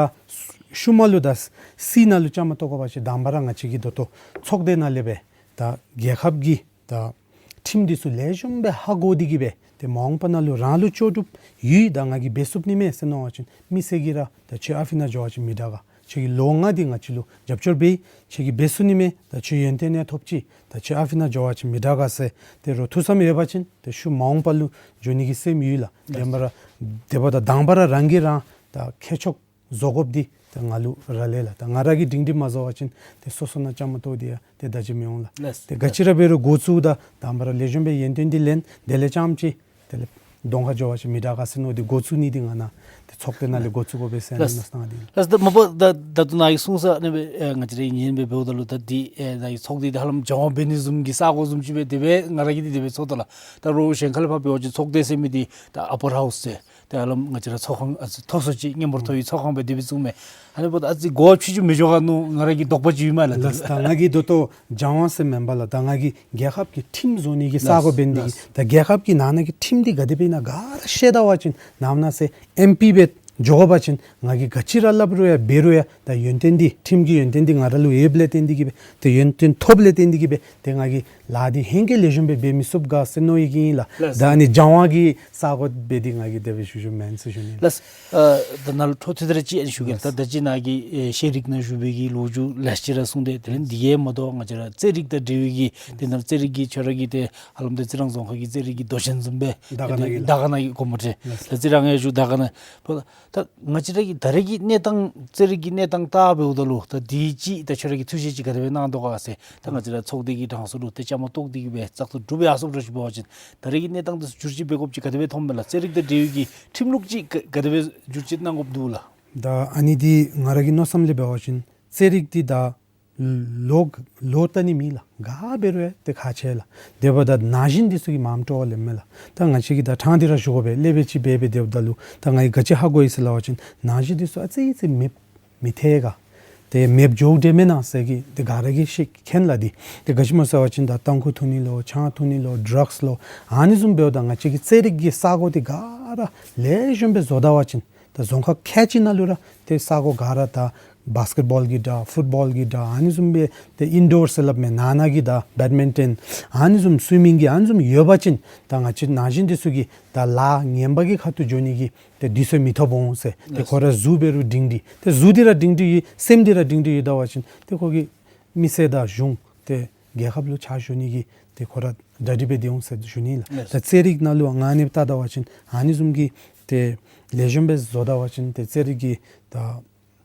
ཤུལ་མ་ལུ་ད་སྲིད་ནང་ལུ་བཅའ་མར་གཏོགས་དགོ་པ་ཅིན་དང་པ་ར་ང་བཅས་ཀྱིས་ད་ལྟོ་ཚོགས་སྡེ་ནང་ལས་སྦེ་ད་རྒྱལ་ཁབ་ཀྱི་ད་ཁྲིམས་འདི་ཚུ་ལེགས་ཤོམ་སྦེ་ཧ་གོ་སྟེ་གི་སྦེ་ཏེ་མ་འོངས་པ་ནང་ལུ་རང་ལུ་ལྕོགས་གྲུབ་ཡོད་ད་ང་གིས་འབད་ཚུགས་ནི་མས་ཟེར་མནོ་བ་ཅིན་མི་སེར་གྱིས་ར་ད་ཁྱོད་ཨ་ཕི་ནང་འགྱོ་བ་ཅིན་མི་དྲག་ག། ཁྱོད་ཀྱི་ལོ་ལྔ་འདི་ང་བཅས་ལུ་རྒྱབ་སྐྱོར་འབད་ཡི། ཁྱོད་ཀྱིས་འབད་ཚུགས་ནི་མས། ད་ཁྱོད་ཡོན་ཏན་ཡང་ཐོབ་ཅི། ད་ཁྱོད་ཨ་ཕི་ནང་འགྱོ་བ་ཅིན་མི་དྲག་ག་ཟེར་ཏེ་རོགས་ཐུགས་བསམ་ཡོད་པ་ཅིན་ཏེ་ཤུལ་མ་འོངས་པ་ལུ་འགྱོ་ནི་གི་སེམས་ཡོད་ལགས། དེ་འབདཝ་ད་དང་པ་ར་རང་གིས་རང་ད་ཁྱད་ཆོས་བཟོ་དགོཔ་འདི་ད་ང་ལུ་རག་ལས་ལགས། ད་ང་ར་གིས་སྒྲིང་སྒྲི་མ་བཟོ་བ་ཅིན་ཏེ་སོ་སོ་ནང་བཅའ་མར་གཏོགས་ཏེ་ཡང་ཏེ་ད་ཅི་མི་འོང་ལགས། ལགས། ཏེ་ག་ཅི་ར་འབད་རུང་འགོ་བཙུགས་ད་དང་པ་ར་ལེགས་ཤོམ་སྦེ་ཡོན་ཏན་འདི་ལེན། དེ་ལས་རྐྱངམ་ཅིག་དེ་ལས་གདོང་ཁར་འགྱོ་བ་ཅིན་མི་དྲག་ག་ཟེར་མནོ་སྟེ་འགོ་བཙུགས་ནི་འདི་ང་ནཱ་ ཚོགས་སྡེ་ནང་ལས་འགོ་བཙུགས་དགོ་པས་ཟེར་ཨ་ནི་ལགས། མནོ་བསམ་བཏང་སྟེ་ཨིན། ལགས། ད་མ་པ་ད་ད་ལྟོ་ནཱ་གིས་གསུངས་ས་ཨ་ནི་སྦེ་ཨེ་ང་བཅས་ར་གིས་ཉན་སྦེ་འབདཝ་ད་ལུ་ད་འདི་ཨེ་ནཱ་གི་ཚོགས་སྡེ་འདི་ཧ་ལམ་སྦྱང་བ་འབད་ནི་བཟུམ་གྱི་ས་གོ་བཟུམ་ཅིག་སྦེ་དེ་སྦེ་ང་ར་གིས་འདི་དེ་སྦེ་ཚོར་དོ་ལགས། ད་རོགས་གཞན་ཁ་ལས་ཕར་འབད་བ་ཅིན་ཚོགས་སྡེ་ཟེར་མི་འདི་ད་ཨ་པར་ཧའུསི་ཟེར་ཏེ་ཧ་ལམ་ང་བཅས་ར་ཚོགས་ཁང་ཨ་ཙི་མཐོ་སུ་ཅིག་མཉམ་པར་མཐོ་བའི་ཚོགས་ཁང་སྦེ་དེ་སྦེ་བཙུགས་མས། ཨ་ནི་འབདཝ་ད་ཨ་ཙི་གོ་བ་ཕྱི་འགྱུར་མི་འགྱོ་ག་མནོ་ང་ར་གི་དོགས་པ་ཅིག་ཡོད་མས་ལགས། ལགས། ད་ང་གིས་ད་ལྟོ་སྦྱང་བ་ཟེར་མེན་པ་ལགས། ད་ང་གིས་རྒྱལ་ཁབ་ཀྱི་ཁྲིམས་བཟོ་ནི་གི་ས་གོ་ལགས། འབད་ནི་འདི་གིས། ལགས། ད་རྒྱལ་ཁབ་ཀྱི་ནང་ན་གི་ཁྲིམས་འདི་ག་དེ་སྦེ་ཨིན་ན་ག་ར་ཤེས་ད་པ་ཅིན་ནམ་ན་ཟེར་ཨེམ་པི་སྦེ་འགྱོ་དགོ་པ་ཅིན་ང་གིས་ག་ཅི་ར་སླབ་རུང་ཡང་འབད་རུང་ཡང་ད་ཡོན་ཏན་འདི་ཁྲིམས་ཀྱི་ཡོན་ཏན་འདི་ང་ར་ལུ་ཡོདཔ་ལས་བརྟེན་ཏེ་གིས་སྦེ་ཏེ་ཡོན་ཏན་ཐོབ་ལས་བརྟེན་ཏེ་གིས་སྦེ་ཏེ་ང་གིས་ལཱ་འདི་ཧེང་སྐལ་ལེགས་ཤོམ་སྦེ་འབད་མི་ཚུགས་ག་ཟེར་མནོ་ཡི་གི་ཨིན་ལགས། ལགས། ད་ཨ་ནི་སྦྱང་བ་གི་ས་གོ་སྦེ་འདི་ང་གིས་དེ་སྦེ་ཞུ་ཞུཝ་མེན་ཟེར་ཞུ་ནི། ལགས། ཨ་ད་ནཱ་ལུ་འཕྲོ་མཐུད་དེ་ར་ཅིག་ཨ་ནི་ཞུ་གེ། ལགས། ད་ད་ཅི་ནཱ་གིས་ཨེ་ཤེས་རིག་ནང་ཞུགས་པའི་གི་ལོ་རྒྱུས་ལེ་ཤ་ཅིག་ར་གསུངས་ཏེ་དེ་ལས་འདི་གིས་མ་དོ་ང་བཅས་ར་རྩེད་རིགས་དང་འབྲེལ་བའི་གི་དེ་ནང་རྩེད་རིགས་ཀྱི་ཁྱོད་ར་གི་ཏེ་ཧ་ལམ་ཏེ་རྩི་རང་རྫོང་ཁག་གི་རྩེད་རིགས་ཀྱི་མདོ་ཆེན་བཟུམ་སྦེ་དར་དཀར་ནང་གི་དར་དཀར་ནང་གི་དགོངསམ་ཁྲེལ། ལགས། ད་རྩི་རང་ཡང་ཞུ་དར་དཀར་ནང་། ད་ང་བཅས་ར་གི་ད་རེས་ཀྱི་གནས་སྟངས་རྩེད་རིགས་ཀྱི་གནས་སྟངས་ལྟ་འབདཝ་ད་ལུ་ད་འདི་ཅིག་ད་ཁྱོད་ར་གིས་ཐུགས་བཞེད་ཅིག་ག་དེ་སྦེ་གནང་དོ་ག་ཟེར། ད་ང་བཅས་ར་ཚོགས་སྡེ་གི་གྲངས་སུ་ལུ་ཏེ་བཅའ་མར་གཏོགས་ཏེ་གིས་སྦེ་བཙག་འཐུ་གྲུབ་ཡར་སོངམ་འདྲཝ་ཅིག་འབད་བ་ཅིན་ད་རེས་ཀྱི་གནས་སྟངས་འདི་ཚུ་བསྒྱུར་བཅོས་འབད་དགོཔ་ཅིག་ག་དེ་སྦེ་མཐོངམ་མས་ལགས། རྩེད་རིགས་དང་འབྲེལ་བའི་གི་ཁྲིམས་ལུགས་ཅིག་ག་ག་དེ་སྦེ་བསྒྱུར་བཅོས་གནང་དགོཔ་འདུག་ལགས། ད་ཨ་ནི་འདི་ང་ར་གི་མནོ་བསམ་ལས་འབད་བ་ཅིན་རྩེད་རིགས་འདི་ད་ལོ་ལོ་བལྟ་ནི་མེད་ལགས། ག་འབད་རུང་ཡང་ཏེ་ཁག་ཆེ་ལགས། དེ་འབདཝ་ད་ན་གཞོན་འདི་ཚུ་གིས་མངམ་སྤྲོ་བ་ལེན་མས་ལགས། ད་ང་བཅས་ཀྱིས་ད་ཕྲང་སྟེ་ར་ཞུ་དགོ་པས། སློབ་དཔོན་ཅིག་འབད་འབད་དེ་འབདཝ་ད་ལུ་ད་ང་གིས་ག་ཅི་ཧ་གོ་ཡི་ཟེར་སླབ་པ་ཅིན་ན་གཞོན་འདི་ཚུ་ཨ་ཙི་ཙི་མེདཔ་མི་ཐལ་ག། ཏེ་མེདཔ་འགྱོཝ་འདྲས་མེན་ན་ཟེར་གི་ཏེ་ག་ར་གིས་ཤེས་མཁྱེན་ལགས། འདི་ཏེ་ག་ཅི་སྨོ་ཟེར་བ་ཅིན་ད་ཏམ་ཁུ་འཐུང་ནི་ལོ་ཆང་འཐུང་ནི་ལོ་ཌྲགསི་ལོ་ཨ་ནི་བཟུམ་འབདཝ་ད་ང་བཅས་ཀྱི་རྩེད་རིགས་ཀྱི་ས་གོ་འདི་ག་ར་ལེགས་ཤོམ་སྦེ་བཟོ་ད་པ་ཅིན་ད་རྫོང་ཁག་ཁལ་གཅིག་ནང་ལུ་ར་ཏེ་ས་གོ་ག་ར་ད་བཱསི་ཀེཊ་བཱོལ་གྱི་འདྲ་ཕུཊ་བཱོལ་གྱི་འདྲ་ཨ་ནི་བཟུམ་སྦེ་ཏེ་ཨིན་ཌོར་ཟེར་སླབ་མས། ནང་ན་གི་ད་བེཌ་མིན་ཊོན་ཨ་ནི་བཟུམ་སུའི་མིང་གི་ཨ་ནི་བཟུམ་ཡོད་པ་ཅིན་ད་ང་བཅས་ན་གཞོན་འདི་ཚུ་གིས་ད་ལཱ་ངན་པ་གི་ཁ་ཐུག་འགྱོ་ནི་གི་ཏེ་དུས་ཚོད་མི་ཐོབ་འོང་ཟེར། ཏེ་ལགས། ཁོ་ར་གཟུགས་འབད་རུང་སྒྲིང་སྒྲི་ཏེ་གཟུགས་འདི་ར་སྒྲིང་སྒྲི་ཡོད་སེམས་འདི་ར་སྒྲིང་སྒྲི་ཡོད་ད་པ་ཅིན་ཏེ་ཁོ་གིས་མི་སེར་དང་གཞུང་ཏེ་རྒྱལ་ཁབ་ལུ་ཕྱག་ཞུ་ནི་གི་ཏེ་ཁོ་ར་གྲ་སྒྲིག་འབད་དེ་འོང་ཟེར་ཞུ་ནི་ལགས། ལགས། ད་རྩེད་རིགས་ནང་ལུ་ཨ་ནི་བལྟ་ད་པ་ཅིན་ཨ་ནི་བཟུམ་གྱི་ཏེ་ལེགས་ཤོམ་སྦེ་བཟོ་ད་པ་ཅིན་ཏེ་རྩེད་རིགས་ཀྱི་ད་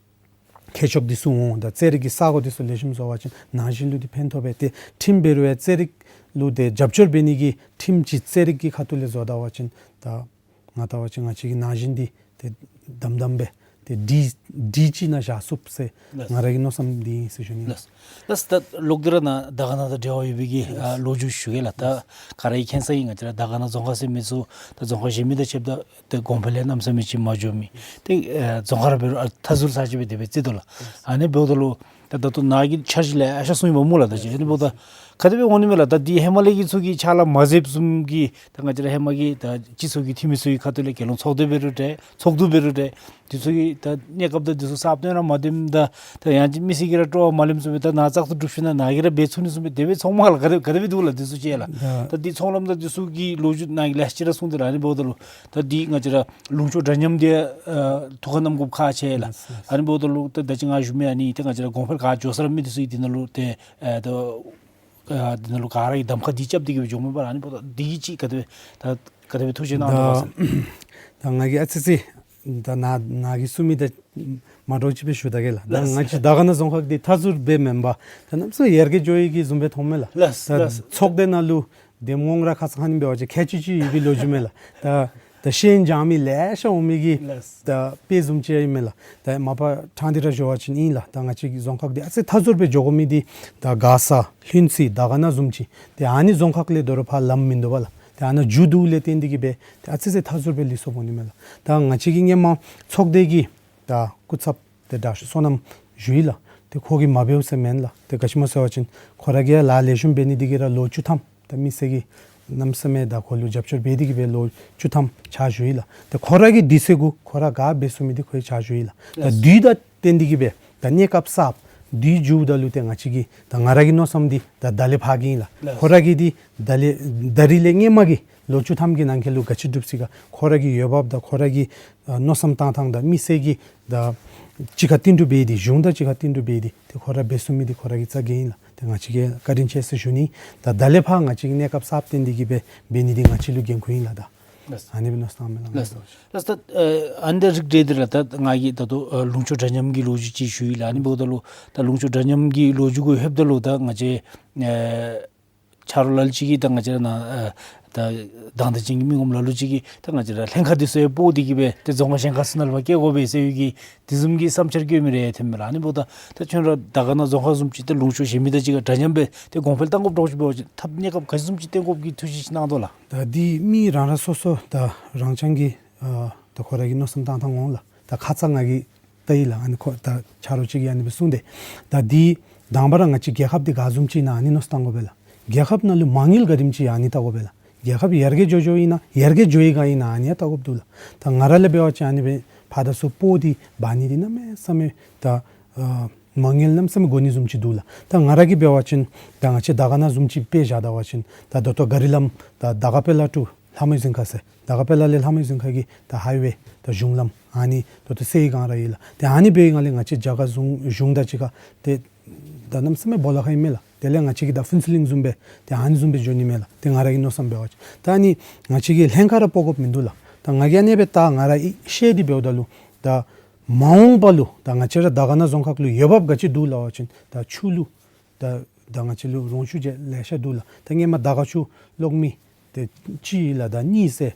མཁས་མཆོག་འདི་ཚུ་འོང་། ད་རྩེད་རིགས་ཀྱི་ས་གོ་འདི་ཚུ་ལེགས་ཤོམ་བཟོ་བ་ཅིན་ན་གཞོན་ལུ་འདི་ཕན་ཐོགས་པས། ཏེ་ཁྲིམས་འབད་རུང་ཡང་རྩེད་རིགས་ལུ་ཏེ་རྒྱབ་སྐྱོར་འབད་ནི་གི་ཁྲིམས་ཅིག་རྩེད་རིགས་ཀྱི་ཁ་ཐུག་ལས་བཟོ་ད་པ་ཅིན་ད་ང་བལྟ་བ་ཅིན་ང་བཅས་ཀྱི་ན་གཞོན་འདི་ཏེ་དམ་དམ་སྦེ་ཏེ་སྒྲིག་སྒྲིག་ཅིག་ནང་བཞག་ཚུགས་ཟེར་ལགས། ང་ར་གི་མནོ་བསམ་འདི་ཨིན་ཟེར་ཞུ་ནི། ལགས། ལགས། ད་ལོག་སྟེ་ར་ནཱ་དར་དཀར་ན་དང་འབྲེལ་བ་ཡོད་པའི་གི་ཨ་ལོ་རྒྱུས་ཞུ་གེ་ལགས། ད་ག་ར་གིས་མཁྱེན་ས་ཨིན། ང་བཅས་ར་དར་དཀར་ན་རྫོང་ཁག་ཟེར་མི་ཚུ་ད་རྫོང་ཁག་གཞན་མི་དང་ཕྱདཔ་ད་ཏེ་གོང་འཕེལ་ཡང་གནམ་མེད་ས་མེད་ཅིག་མ་འགྱོ་མི་ཏེ་ཨེ་རྫོང་ཁག་ར་འབད་རུང་ཨ་མཐའ་ཟུར་ས་ཅིག་སྦེ་དེ་སྦེ་བརྩི་དོ་ལགས། ཨ་ནི་འབདཝ་ད་ལུ་ད་ད་ལྟོ་ནཱ་གིས་འཆར་གཞི་ལེ་ཤ་གསུངས་ཡི་པ་སྨོ་ལགས། ད་ཅི་ཨ་ནི་འབདཝ་ད་ག་དེ་སྦེ་འོང་ནི་མས་ལགས། ད་འདི་ཧེ་མ་ལས་ཀྱི་ཚུ་གིས་ཕྱག་ལཱ་མ་མཛདཔ་བཟུམ་གྱི་ད་ང་བཅས་ར་ཧེ་མ་གི་ད་སྤྱི་ཚོགས་ཀྱི་འཐུས་མི་ཚུ་གི་ཁ་ཐུག་ལས་དགེ་སློང་ཚོགས་སྡེ་འབད་རུང་འདྲ་ཚོགས་འདུ་འབད་རུང་འདྲ་འདི་ཚུ་གི་ད་གནས་སྐབས་ད་འདི་ཚུ་ས་བོན་ར་མ་འདེམ་ད་ད་ཡང་ཅིན་མི་སེར་གྱིས་ར་སྤྲོ་བ་མ་ལེནམ་བཟུམ་སྦེ་ད་ནཱ་བཙག་འཐུ་གྲུབ་ཞིནམ་ལས་ནཱ་གིས་ར་འབད་ཚུགས་ནི་བཟུམ་སྦེ་དེ་སྦེ་ཚོགས་མ་ག་ལགས། ག་དེ་ག་དེ་སྦེ་འདུག་ལགས། འདི་ཚུ་ཅིག་ལགས། ད་ད་འདི་ཚོགས་ལམ་ད་འདི་ཚུ་གི་ལོ་རྒྱུས་ནཱ་གིས་ལེ་ཤ་ཅིག་ར་གསུངས་ཏེ་ལགས། ཨ་ནི་འབདཝ་ད་ལུ་ད་འདི་ང་བཅས་ར་ལུང་ཕྱོགས་འདྲ་མཉམ་འདི་ཨ་ཐུགས་ཁར་བསྣམ་དགོཔ་ཁག་ཆེ་ལགས། ལགས། ཨ་ནི་འབདཝ་ད་ལུ་ད་ད་ཅི་ང་ཞུ་མི་ཨ་ནི་ཏེ་ང་བཅས་ར་གོང་འཕེལ་ག་འགྱོ་ས་ར་མི་འདི་ཚུ་གིས་འདི་ནང་ལུ་ཏེ་ཨ་ད་ཨ་འདི་ནང་ལུ་ག་ར་གིས་གདམ་ཁ་འདི་རྐྱབ་སྟེ་གིས་སྦེ་འགྱོཝ་མས་པ་ལགས། ཨ་ནི་འབདཝ་ད་འདི་གི་ཅིག་ག་དེ་སྦེ་ད་ག་དེ་སྦེ་ཐུགས་བཞེད་གནང་དོ་ག་ཟེར། ད་ང་གིས་ཨ་ཙི་ཙི་ད་ནཱ་ནཱ་གིས་གསུངས་མི་དང་མ་འདྲཝ་ཅིག་སྦེ་ཞུ་ད་གེ་ལགས། ད་ལགས། ང་བཅས་དར་དཀར་ན་རྫོང་ཁག་འདི་མཐའ་ཟུར་སྦེ་མེན་པར་ད་གནམ་མེད་ས་མེད་ཡར་རྒྱས་འགྱོ་ཡི་གི་བཟུམ་སྦེ་མཐོངམ་མས་ལགས། ལགས། ད་ལགས། ཚོགས་སྡེ་ནང་ལུ་འདེམས་ངོ་ར་ཁ་ཙ་ཁ་ཉིནམ་འབད་བ་ཅིན་ཁལ་གཅིག་གཅིག་ཡོད་པའི་ལོ་རྒྱུས་མས་ལགས། ད་ད་ཤེས་ཡོན་སྦྱང་མི་ལེ་ཤ་འོང་མི་གི་ལགས། ད་དཔེ་བཟུམ་ཅིག་ཨིན་མས་ལགས། ད་མ་པ་ཕྲང་སྟེ་ར་ཞུ་བ་ཅིན་ཨིན་ལགས། ད་ང་བཅས་ཀྱི་རྫོང་ཁག་འདི་ཨ་ཙི་མཐའ་ཟུར་སྦེ་འགྱོ་དགོ་མི་འདི་ད་མགར་ས་ལྷུན་རྩེ་དར་དཀར་ན་བཟུམ་ཅིག་ཏེ་ཨ་ནི་རྫོང་ཁག་ལས་དོ་རུང་ཕར་ལམ་མིན་འདུག་པ་ལགས། ཏེ་ཨ་ནཱ་མཇུག་བསྡུཝ་ལས་བརྟེན་ཏེ་གིས་སྦེ་ཏེ་ཨ་ཙི་ཙི་མཐའ་ཟུར་སྦེ་ལུས་སོཔ་འོང་ནི་མས་ལགས། ད་ང་བཅས་ཀྱིས་སྔོན་མ་ཚོགས་སྡེ་གི་ད་སྐུ་ཚབ་ཏེ་དྲག་ཤོས་བསོད་ནམས་ཞུ་ཡི་ལགས། ཏེ་ཁོ་གིས་མ་འབདཝ་ཟེར་མེན་ལགས། ཏེ་ག་ཅི་སྨོ་ཟེར་བ་ཅིན་ཁོ་ར་གིས་ཡང་ལཱ་ལེགས་ཤོམ་འབད་ནི་འདི་གིས་ར་ལོ་བཅུ་ཐམ་ད་མི་སེར་གྱིས་གནམ་མེད་ས་མེད་ད་ཁོ་ལུ་རྒྱབ་སྐྱོར་འབད་དེ་གིས་སྦེ་ལོ་བཅུ་ཐམ་ཕྱག་ཞུ་ཡི་ལགས། ཏེ་ཁོ་ར་གི་དུས་ཚོད་གུ་ཁོ་ར་ག་འབད་ཚུགས་མི་འདི་ཁོ་གིས་ཕྱག་ཞུ་ཡི་ལགས། ད་ལགས། དུས་དང་བསྟུན་ཏེ་གིས་སྦེ་ད་གནས་སྐབས་གསརཔ་དུས་མཇུག་བསྡུཝ་ད་ལུ་ཏེ་ང་བཅས་ཀྱི་ད་ང་ར་གི་མནོ་བསམ་འདི་ད་ད་ལས་ཕར་གྱི་ཨིན་ལགས། ལགས། ཁོ་ར་གི་འདི་ད་ལས་ད་རིས་ལས་སྔོན་མ་གི་ལོ་བཅུ་ཐམ་གྱི་ནང་འཁོད་ལུ་ག་ཅི་གྲུབ་ཅི་ག་ཁོ་ར་གི་འོས་འབབ་དང་ཁོ་ར་གི་ཨ་མནོ་བསམ་བཏང་ཐངས་དང་མི་སེར་གྱིས་ད་གཅིག་ཁར་བསྟུན་གྲོས་འབད་དེ་གཞུང་དང་གཅིག་ཁར་བསྟུན་གྲོས་འབད་དེ་ཏེ་ཁོ་ར་འབད་ཚུགས་མི་འདི་ཁོ་ར་གི་རྩ་འགེངས་ཨིན་ལགས། ཏེ་ང་བཅས་ཀྱིས་བཀའ་དྲིན་ཆེ་ཟེར་ཞུ་ནི། ད་ད་ལས་ཕར་ང་བཅས་ཀྱིས་གནས་སྐབས་གསརཔ་བསྟུན་ཏེ་གིས་སྦེ་འབད་ནི་འདི་ང་བཅས་ལུ་འགན་ཁུར་ཨིན་ལགས། ད་ལགས། ཨ་ནི་སྦེ་མནོ་བསམ་བཏངམ་མས་ལགས། ལགས། ལགས། ད་ཨ་ཨ་ནི་དང་རིགས་བསྒྲེས་ཏེ་ར་ད་ང་གིས་ད་ལྟོ་ཨ་ལུང་ཕྱོགས་འདྲ་མཉམ་གྱི་ལོ་རྒྱུས་ཅིག་ཞུ་ཡི་ལགས། ཨ་ནི་འབདཝ་ད་ལུ་ད་ལུང་ཕྱོགས་འདྲ་མཉམ་གྱི་ལོ་རྒྱུས་གུ་ལྷོདཔ་ད་ལུ་ད་ང་བཅས་ཨ་ཆ་རོགས་ལ་ལུ་ཅིག་གིས་ད་ང་བཅས་ར་ནཱ་ཨ་ ད་དང་འདོད་ཅན་གྱི་མི་ངོམ་ལ་ལུ་ཅིག་གིས་ད་ང་བཅས་ར་ལྷན་ཁག་འདི་ཚུ་ཡང་སྤོ་སྟེ་གིས་སྦེ་ཏེ་རྫོང་ཁག་གཞན་ཁར་ཚུ་ནང་ལུ་ཕར་བསྐྱལ་དགོ་པས་ཟེར་བའི་གི་དེ་བཟུམ་གྱི་བསམ་འཆར་བཀོད་མི་རེ་ཐོན་མས་ལགས། ཨ་ནི་འབདཝ་ད་ད་ཁྱོད་ར་དར་དཀར་ན་རྫོང་ཁག་བཟུམ་ཅིག་ཏེ་ལུང་ཕྱོགས་གཞན་མི་དང་གཅིག་ཁར་འདྲ་མཉམ་སྦེ་ཏེ་གོང་འཕེལ་གཏང་དགོཔ་འདྲཝ་ཅིག་འབད་བ་ཅིན་ཐབས་གནས་སྐབས་ག་ཅི་བཟུམ་ཅིག་བཏོན་དགོཔ་གི་ཐུགས་བཞེད་ཅིག་གནང་དོ་ལགས། ད་འདི་མི་རང་རང་སོ་སོ་ད་རང་རྐྱང་གི་ཨ་ད་ཁོ་ར་གི་མནོ་བསམ་བཏང་ཐངས་འོང་ལགས། ད་ཁ་ཙ་ང་གིས་བལྟ་ཡི་ལགས། ཨ་ནི་ཁོ་ད་ཆ་རོགས་ཅིག་གིས་ཨ་ནི་སྦེ་གསུངས་ཏེ། ད་འདི་དང་པ་ར་ང་བཅས་རྒྱལ་ཁབ་འདི་ག་བཟུམ་ཅིག་ཨིན་ན་ཨ་ནི་མནོ་བསམ་བཏང་དགོ་པས་ལགས། རྒྱལ་ཁབ་ནང་ལུ་མ་དངུལ་ག་དེམ་ཅིག་ཨ་ནི་བལྟ་དགོ་པས་ལགས། རྒྱལ་ཁབ་ཡར་རྒྱས་འགྱོ་འགྱོཝ་ཨིན་ན་ཡར་རྒྱས་འགྱོ་ཡི་ག་ཨིན་ན་ཨ་ནི་ཡང་བལྟ་དགོཔ་འདུག་ལགས། ད་ང་ར་ལས་འབད་བ་ཅིན་ཨ་ནི་སྦེ་ཕར་དང་ཚུར་སྤོ་སྟེ་འབག་ནི་འདི་གནམ་མེད་ས་མེད་ད་ཨ་མ་དངུལ་གནམ་མེད་ས་མེད་དགོ་ནི་བཟུམ་ཅིག་འདུག་ལགས། ད་ང་ར་གིས་འབད་བ་ཅིན་ད་ང་བཅས་དར་དཀར་ན་བཟུམ་ཅིག་དཔེ་བཞག་ད་པ་ཅིན་ད་ད་ལྟོ་ག་རི་ལམ་ད་དར་དཀར་དཔལ་ལ་ཊུ་ལྷ་མོའི་རྫིང་ཁ་ཟེར། དར་དཀར་དཔལ་ལ་ལས་ལྷ་མོའི་རྫིང་ཁ་གི་ད་ཧའི་ཝེ་ད་གཞུང་ལམ་ཨ་ནི་ད་ལྟོ་སེལ་ཡི་ག་ར་ཡོད་ལགས། ཏེ་ཨ་ནི་འབད་བའི་སྒང་ལས་ང་བཅས་རྒྱ་གར་གཞུང་གཞུང་དང་གཅིག་ཁར་ཏེ་ད་གནམ་མེད་ས་མེད་སྦོ་ལོགས་ཁར་ཨིན་མས་ལགས། དེ་ལས་ང་བཅས་ཀྱི་ད་ཕུན་ཚོགས་གླིང་བཟུམ་སྦེ་ཏེ་ཨ་ནི་བཟུམ་སྦེ་འགྱོ་ནི་མས་ལགས། ཏེ་ང་ར་གི་མནོ་བསམ་འབད་བ་ཅིན་ད་ཨ་ནི་ང་བཅས་ཀྱིས་ལྷན་ཁག་ར་སྤོ་དགོཔ་མིན་འདུག་ལགས། ད་ང་གིས་ཨ་ནི་སྦེ་ད་ང་ར་ཤེས་ཏེ་འབདཝ་ད་ལུ་ད་མ་འོངས་པ་ལུ་ད་ང་བཅས་ར་དར་དཀར་ན་རྫོང་ཁག་ལུ་འོས་འབབ་ག་ཅི་འདུག་སླབ་པ་ཅིན་ད་ཆུ་ལུ་ད་ད་ང་བཅས་ལུ་རོང་ཆུ་བཅས་ལེ་ཤ་འདུག་ལགས། ད་སྔོན་མ་དར་དཀར་ཆུ་གློག་མེ་ཏེ་གཅིག་ལགས། ད་གཉིས་ཟེར་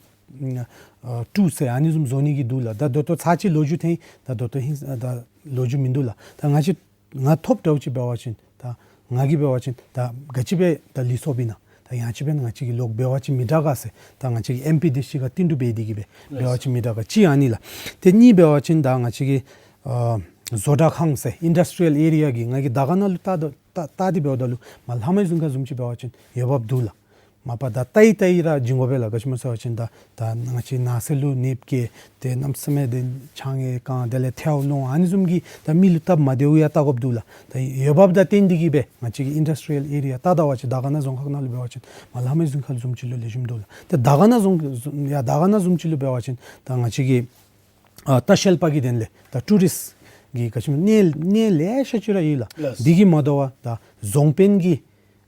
ཨ་དྲུག་ཟེར་ཨ་ནི་བཟུམ་བཟོ་ནི་གི་འདུག་ལགས། ད་ད་ལྟོ་ཚར་གཅིག་ལོ་རྒྱུས་ཐོན་ད་ད་ལྟོ་ཧིང་ད་ལོ་རྒྱུས་མིན་འདུག་ལགས། ད་ང་བཅས་ང་ཐོབ་འདྲཝ་ཅིག་འབད་བ་ཅིན་ད་ང་གིས་འབད་བ་ཅིན་ད་ག་ཅི་སྦེ་ད་ལུས་སོཔ་ཨིན་ན་ད་ཡང་ཅིན་འབདན་ང་བཅས་ཀྱི་ལོག་འབད་བ་ཅིན་མི་དྲག་ག་ཟེར། ད་ང་བཅས་ཀྱི་ཨེམ་པི་དང་གཅིག་ཁར་བསྟུན་གྲོས་འབད་དེ་གིས་སྦེ་འབད་བ་ཅིན་མི་དྲག་ག། གཅིག་ཨ་ནི་ལགས། ཏེ་གཉིས་འབད་བ་ཅིན་ད་ང་བཅས་ཀྱི་ཨ་བཟོ་གྲྭ་ཁང་ཟེར་ཨིན་ཌསི་ཊི་རི་ཡལ་ཨེ་རི་ཡ་གི་ང་གིས་དར་དཀར་ན་ལུ་བལྟ་ད་བལྟ་སྟེ་འབདཝ་ད་ལུ་མར་ལྷ་མོའི་རྫིང་ཁ་བཟུམ་ཅིག་འབད་བ་ཅིན་འོས་འབབ་འདུག་ལགས། མ་པ་ད་བལྟ་ཡི་བལྟ་ཡི་ར་བྱིན་དགོ་པས་ལགས། ག་ཅི་སྨོ་ཟེར་བ་ཅིན་ད་ད་ང་བཅས་ནགས་ཚལ་ལུ་གནོདཔ་བཀལ་ཏེ་གནམ་མེད་ས་མེད་ཏེ་ཆང་ཡང་བཀང་དེ་ལས་ཐལཝ་སློང་ཨ་ནི་བཟུམ་གྱི་ད་མི་ལུ་སྟབས་མ་བདེཝ་ཡང་བལྟ་དགོཔ་འདུག་ལགས། ད་འོས་འབབ་དང་བསྟུན་ཏེ་གིས་སྦེ་ང་བཅས་ཀྱི་ཨིན་ཌསི་ཊི་རི་ཡལ་ཨེ་རི་ཡ་བལྟ་ད་པ་ཅིན་དར་དཀར་ན་རྫོང་ཁག་ནང་ལུ་འབད་བ་ཅིན་མར་ལྷ་མོའི་རྫིང་ཁ་བཟུམ་ཅིག་ལུ་ལེགས་ཤོམ་འདུག་ལགས། ཏེ་དར་དཀར་ན་རྫོང་ཡ་དར་དཀར་ན་བཟུམ་ཅིག་ལུ་འབད་བ་ཅིན་ད་ང་བཅས་ཀྱི་ཨ་ལྟ་བཤལ་པ་གི་དོན་ལས་ད་ཊུ་རིསཊ་གི་ག་ཅི་སྨོ་གནས་གནས་ལེ་ཤ་ཅིག་ར་ཡོད་ལགས། ལགས། འདི་གིས་མ་དོ་བར་ད་རྫོང་དཔོན་གྱི་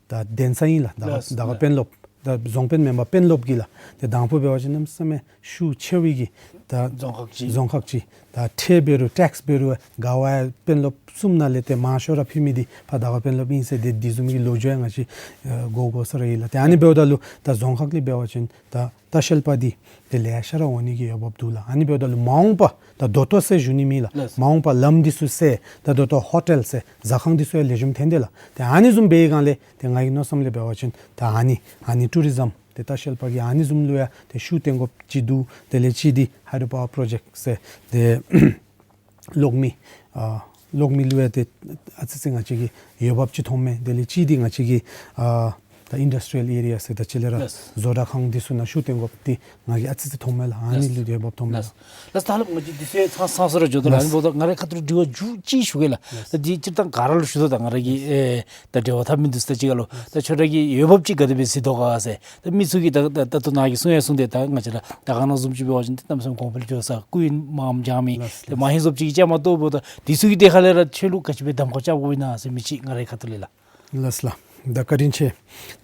ད་གདན་ས་ཨིན་ལགས། ད་ལགས། ད་ག་ལགས། དཔོན་སློབ་ད་རྫོང་དཔོན་མེན་པར་དཔོན་སློབ་ཀྱི་ལགས། ཏེ་དང་ཕུ་འབད་བ་ཅིན་གནམ་མེད་ས་མེད་ཤུགས་ཆེ་བའི་གི་ད་རྫོང་ཁག་ཅིག་རྫོང་ཁག་ཅིག་ད་ཁྲལ་འབད་རུང་ཊེགསི་འབད་རུང་ག་བ་ཡང་དཔོན་སློབ་གསུམ་ནང་ལས་ཏེ་མང་ཤོས་ར་ཕུལ་མི་འདི་ཕར་དར་དཀར་དཔོན་སློབ་ཨིན་ཟེར་ཏེ་འདི་བཟུམ་གྱི་ལོ་རྒྱུས་ཡང་ང་བཅས་ཨ་གོ་གོ་ས་ར་ཡོད་ལགས། ཏེ་ཨ་ནི་འབདཝ་ད་ལུ་ད་རྫོང་ཁག་ལས་འབད་བ་ཅིན་ད་ལྟ་བཤལ་པ་འདི་ཏེ་ལེ་ཤ་ར་འོང་ནི་གི་འོས་འབབ་འདུག་ལགས། ཨ་ནི་འབདཝ་ད་ལུ་མ་འོངས་པ་ད་ད་ལྟོ་ཟེར་ཞུ་ནི་མེད་ལགས། ལགས། མ་འོངས་པ་ལམ་འདི་ཚུ་ཟེར་ད་ད་ལྟོ་ཧོ་ཊེལ་ཟེར་ཟ་ཁང་འདི་ཚུ་ཡང་ལེགས་ཤོམ་ཐོན་ཏེ་ལགས། ཏེ་ཨ་ནི་བཟུམ་འབད་བའི་སྒང་ལས་ཏེ་ང་གི་མནོ་བསམ་ལས་འབད་བ་ཅིན་ད་ཨ་ནི་ཨ་ནི་ཊུ་རི་ཛམ་ཏེ་ལྟ་བཤལ་པ་གི་ཨ་ནི་བཟུམ་ལུ་ཡང་ཏེ་ཤུགས་བཏོན་དགོཔ་ཅིག་འདུག། དེ་ལས་གཅིག་འདི་ཧའི་ཌྲོ་པ་ཝར་པྲོ་ཇེཀཊ་ཟེར་ཏེ་གློག་མེ་ཨ་གློག་མེ་ལུ་ཡང་ཏེ་ཨ་ཙི་ཙི་ང་བཅས་ཀྱིས་འོས་འབབ་ཅིག་མཐོངམ་མས། དེ་ལས་གཅིག་འདི་ང་བཅས་ཀྱི་ཨ་ད་ཨིན་ཌསི་ཊི་རི་ཡལ་ཨེ་རི་ཡ་ཟེར་ད་ཅི་ལས་ར་ལགས། བཟོ་གྲྭ་ཁང་འདི་ཚུ་ནང་ཤུགས་བཏོན་དགོཔ་འདི་ང་གིས་ཨ་ཙི་ཙི་མཐོངམ་མས་ལགས། ཨ་ནི་ལུ་འོས་འབབ་མཐོངམ་མས་ལགས། ལགས། ད་ལྷག་པར་ང་བཅས་འདི་ཚུ་ཡང་ཚང་ཚང་སུ་ར་འགྱོ་དོ་ལགས། ལགས། ཨ་ནི་འབདཝ་ད་ང་རའི་ཁ་ཐུག་ལས་དྲི་བ་མཇུག་ཅིག་ཞུ་གེ་ལགས། ལགས། ད་འདི་སྤྱིར་བཏང་ག་ར་ལུ་ཞུ་དོ། ད་ང་ར་གིས་ཨེ་ད་འབྲེལ་བ་འཐབ་མི་འདི་ཚུ་ད་ཅི་ག་ལོ། ད་ཁྱོད་ར་གིས་འོས་འབབ་ཅིག་ག་དེ་སྦེ་གཟིགས་དོ་ག་ཟེར། ད་མི་ཚུ་གིས་ད་ད་ད་ལྟོ་ནཱ་གིས་གསུང་ཡང་གསུངས་ཏེ་ད་ང་བཅས་ར་དར་དཀར་ན་བཟུམ་ཅིག་འབད་བ་ཅིན་ཏེ་གནམ་མེད་ས་མེད་གོང་འཕེལ་འགྱོ་ས་སྐུ་ཡོན་མངམ་སྦྱང་མི། ལགས། ཏེ་མ་ཧིང་སོབ་ཅིག་གི་ཅ་མ་གཏོགས་འབདཝ་ད་འདི་ཚུ་གི་ཏེ་ཁ་ལས་ར་ཁྱོད་ལུ་ག་ཅི་སྦེ་གདམ་ཁ་རྐྱབ་དགོཔ་ཨིན་ན་ཟེར་མི་ཅིག་ང་རའི་ཁ་ཐུག་ལས་ལགས། ལགས་ལགས། ད་བཀའ་དྲིན་ཆེ།